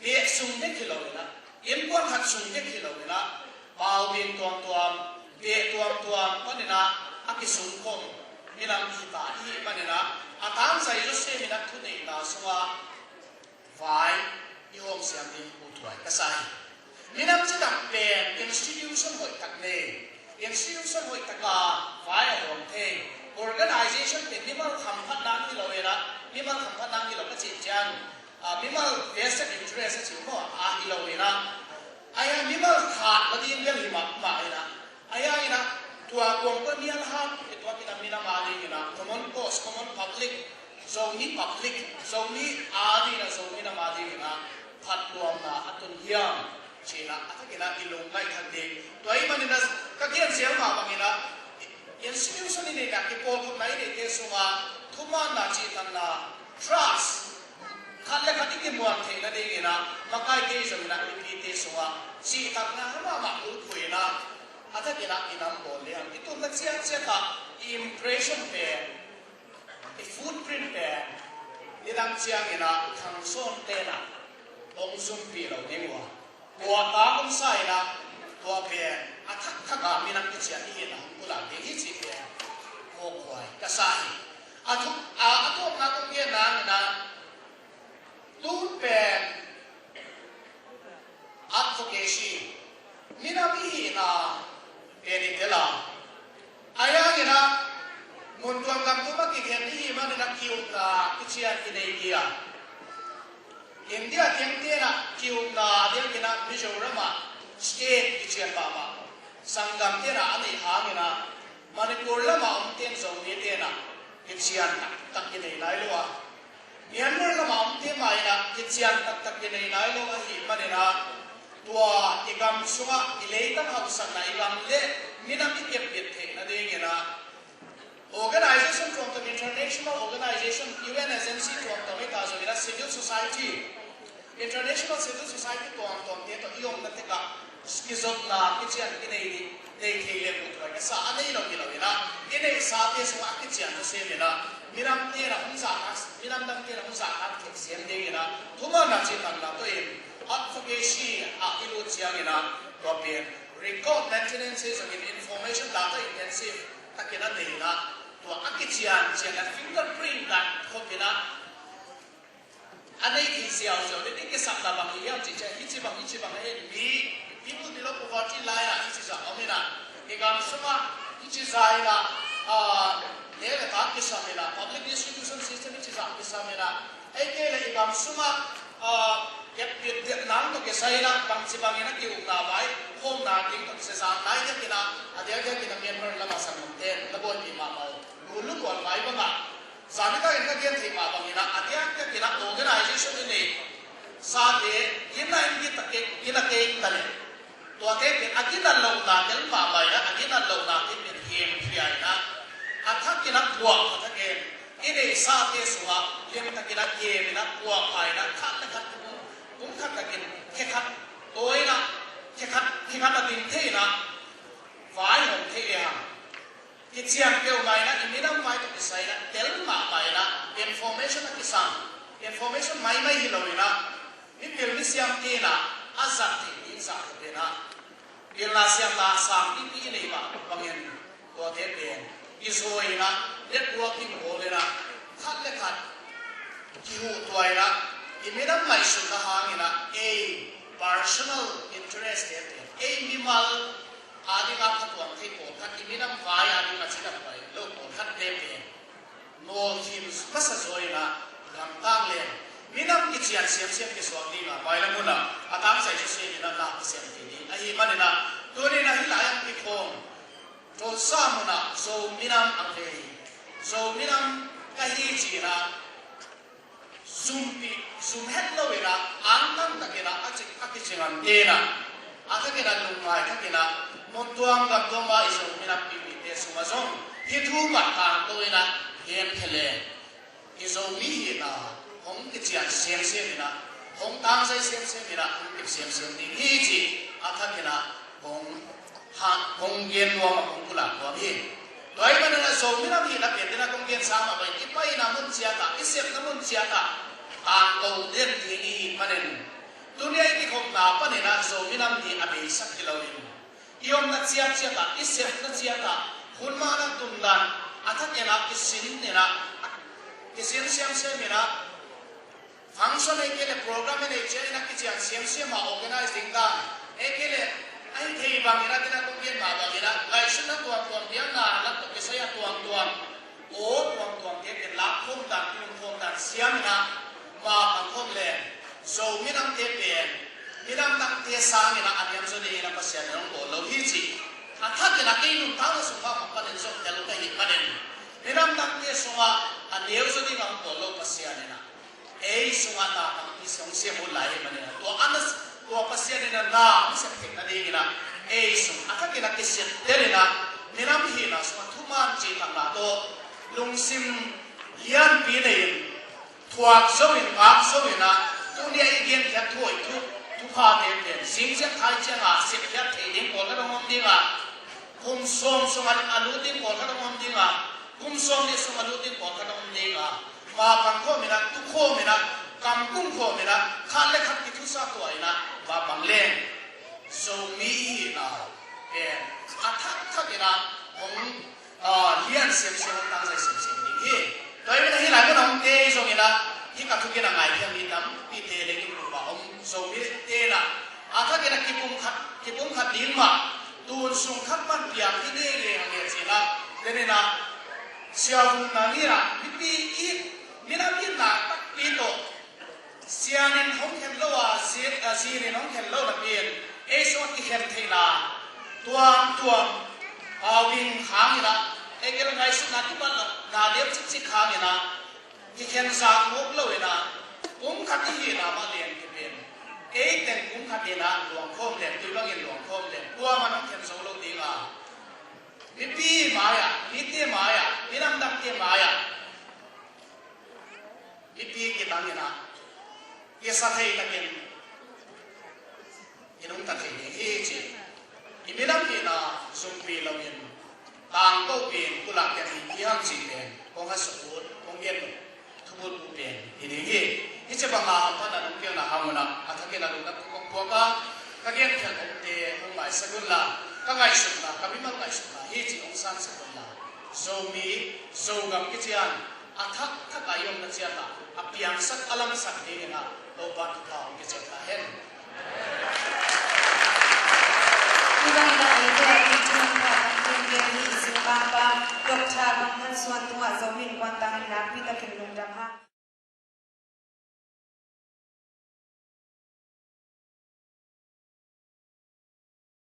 beh sung bek hi lo in ah, innkuan khat sung bek hi lo in ah, pau ding tuamtuam, beh tuamtuam panin ah a kisungkhawm minam hi ta i hih manin ah, a tangzai zawsem in ah thuneihna sungah vai i hawmsiam ding uthuai ka sa hi. Minam citak pen institution hoihtak nei, institution hoihtaka vai a hawm thei, organization pen mimal khamphatna hi lo in ah, mimal khamphatna hi lo ka cih ciang, ah, mimal vested interest a cih maw, a hi lo in ah, ahi a mimal khat la ding bel hi mahmah in ah, ahi hangin ah tua kuang tua mial hat i tuakin ah minam a dingin ah common cause, common public, Zomi public, Zomi a dingin ah, Zomi nam a dingin ah phattuamna a tun hiam ci-in ah a thakin ah i lungngaih thak ding. Tua ahih manin ah ka gen zel mah bangin ah institution i neihna, kipawlkhopna i neihte sungah thumanna, cihtakna, trust, khat le khat i kimuan theihna dingin ah makai kei zongin ah mipite sungah cihtakna mahmah tulphuh in ah a thakin ah i nam bawl lehang i tunna ciatciat ah i impression pen, i footprint pen nidang ciangin ah khangsawnte in ah hong zumpih lo ding uh a, tua tang hong sa in ah tua pen a thakthak ah minam kician i hihna hong pulak ding hi cih pen hawkhuai ka sa hi. A thu, a, a thumna kong gen nang in ah, tu pen advocacy, minam i hihna pen i tel a, ahi hangin ah mun tuam gam tuam ah kikhen i hih manin ah ki-ukna kician i nei hi a, India tengte in ah ki-ukna a diakin ah Mizoram ah state kician mahmah, sanggamte in ah a neih hangin ah Manipur lamah omte in, Zomite in ah kician taktak kinei nai lo a, Myanmar lamah omte mah in ah kician taktak kinei nai lo ahih manin ah tua i gam sungah i leitang hauhsakna, i gam le minam i kepbit theihna dingin ah organization tuamtuam, international organization, U N agency tuamtuam hi ta zongin ah, civil society, international civil society tuamtuamte tawh i omna tekah kizopna kician i nei ding, nei thei leh uthuai ka sa. A nei lo hi lo in ah, i neihsate sungah a kician nasem in ah minamte in ah hong zahtak, minam dangte in ah hong zahtak theih sem dingin ah thumanna, cihtakna tawh in advocacy ah i lut ciangin ah tua pen record maintenance hi zongin, information, data intensive takin a nei in ah, tua a kician ciangin ah fingerprint dan khop in ah a nei thei ziauziau ding, i kisapna bang hi hiam cih ciang, hih ci bang, hih ci bang a hi, mi, people below poverty line ah hih ci zah om in ah, i gam sungah hih ci zah in ah, ah, le le tak kisam in ah, public distribution system hih ci zah kisam in ah, ei kei le i gam sungah, ah, kep pit dek nang tawh kisai in ah, bangci bangin a ki-ukna vai, khawmna ding tawh kisai zang lai dek in ah, a diakdiak in ah Myanmar lamah sanggamte na buaipih mahmah uh. Gul lu kual vai bangah, zan nitakin ka gen thei mah bangin ah, a diakdiakin ah organization i nei sate, gina in gina kei, gina kei ta leh, tuate pen a gina lohna tel mahmah in ah, a gina lohna te pen hemkhia in ah, a thakin ah puak, a thakin i nei sate sungah lemtakin ah kem in ah puak pha in ah, khat le khat kum, kum khat takin khe khat tawi in ah, khe khat, khe khat a ding thei in ah, vai hong thei le hang. Kician peuhmah in ah, i minam vai tawh kisai in ah, tel mahmah in ah, information a kisam, information maimai hi lo in ah, mipil misiam in ah, a zat theih ding zah pen ah, pilna siamna sang pipi i nei mah bangin, tuate pen i zawi in ah, networking bawl in ah, khat le khat kihuhtuah in ah, i minam ngaihsutna hangin ah, ei personal interest te pen, ei mimal a dingah phatuam thei pawlkhat, i minam vai a dingah cidam pai lo pawlkhat te pen nawlkhin masa zaw in ah, gamtang leng minam kician siamsiam kisuak ding ah, mailam hun ah a tangzai susia in ah, na kisiam thei ding ahih manin ah, tuni in ah hih lai-ah kikhawm, Tulsa mun ah Zo minam a vei, Zo minam ka hi ci in ah, zumpi, zum het lo in ah, angtang takin ah, a cik, a kicing an te in ah, a thakin ah lungngai thakin ah, mun tuam gam tuam ah i Zo minam pipite sungah zong hih thu mah tangko in ah, gen thei leng, i Zomi hihna hong kician semsem in ah, hong tangzai semsem in ah, hong kip semsem ding hi cih a thakin ah kong ha, kong gen nuam a, kong pulak nuam hi. Tua ahih manin ah Zo minam hihna pen ding ah kong gen sa mah bangin, i paina mun ciat ah, i sepna mun ciat ah tangko den ding i hih manin, tuni a i kikhopna panin ah Zo minam hi a beisak hi lo in, i omna ciatciat ah, i sepna ciat ah, hun man a tun dan, a thakin ah kisin in ah, kisin semsem in ah, function ei kei leh program i neih ciangin a kician siamsiam a organize ding dan, ei kei leh a hi thei bangin a, ding a kong gen mah bangin a, ngaihsutna tuamtuam, biakna lak tawh kisai a tuamtuam, aw tuamtuam te pen lak khawm dan, tung khawm dan siam in a, mapang khawm leng, Zo minamte pen minam dangte sangin a, a niamzaw dingin a Pasian in hong bawl lo hi ci. A thakin a kei nuntakna sung mah panin zong tel ka hih manin, minam dangte sungah a neuzaw dingin hong bawl lo Pasian in a, ei sungah na tampi hong siam uh lai hi manin a, tua a na, tua Pasian in a na hong sep theih nadingin a, ei sung a thakin a kisittel in a, minam hihna sungah thuman cihtakna tawh lungsim lianpi nei in, thuak zo in, ngak zo in a, tuni a i genkhiat thu hoih thu, thuphate pen zingziang thai ciang a sepkhiat thei ding pawlkhat hong om ding a, kum sawm sung a, a lut ding pawlkhat hong om ding a, kum sawm nih sung a lut ding pawlkhat hong om ding a, mapang khawm in a, tu khawm in a, kam kum khawm in a, khat le khat kithusa tuah in a, mapang leng Zomi hihna pen a thakthak in a hong, ah, lian semsem, hong tangzai semsem ding hi. Tua ahih manin a hih lai mun a hong tei zongin a, hih ka thugin a ngaithiam mi tampite le kimuh pah om Zomite in a, a thakin a kipumkhat, kipumkhat ding mah, tun sung khat pan piang hi ngei ngei hang e ci in a, den in a, Sia Vung Nang in a, mipi it, minam itna takpi tawh, Sian in hong khen lo a, zi-, a, zin in hong khen lo napi in, ei sungah kikhen theihna tuamtuam, a, ving hang in a, ei kei le ngaihsutna kibat lo, na liam cikcik hang in a, kikhen zak mawk lo in a, pumkhat i hihna mah lian kip in, ei teng pumkhat in a luang khawm leng, tui bangin luang khawm leng, kuamah in hong khen zo lo ding a, mipi mai-ah, mite mai-ah, minam dangte mai-ah, mipi kitang in a, kisa thei takin i nungta thei ding hi ci. I minam hihna zumpi lo in, tangkopi in, pulak kei hi hang cih pen kong hasuk ut, kong gen ut, thubup ut pen hi ding hi. Hih ci bang a hamphatna nong piakna hang un a, a thakin a lungdam thu kong puak a, ka genkhial omte hong maisak un la, ka ngaihsutna, ka mimal ngaihsutna hi ci hong sansak un la, Zomi, Zogam kician A thak thak a i omna ciat ah a piangsak a lamsak dingin ah Topa thupha hong pia ciat ta hen.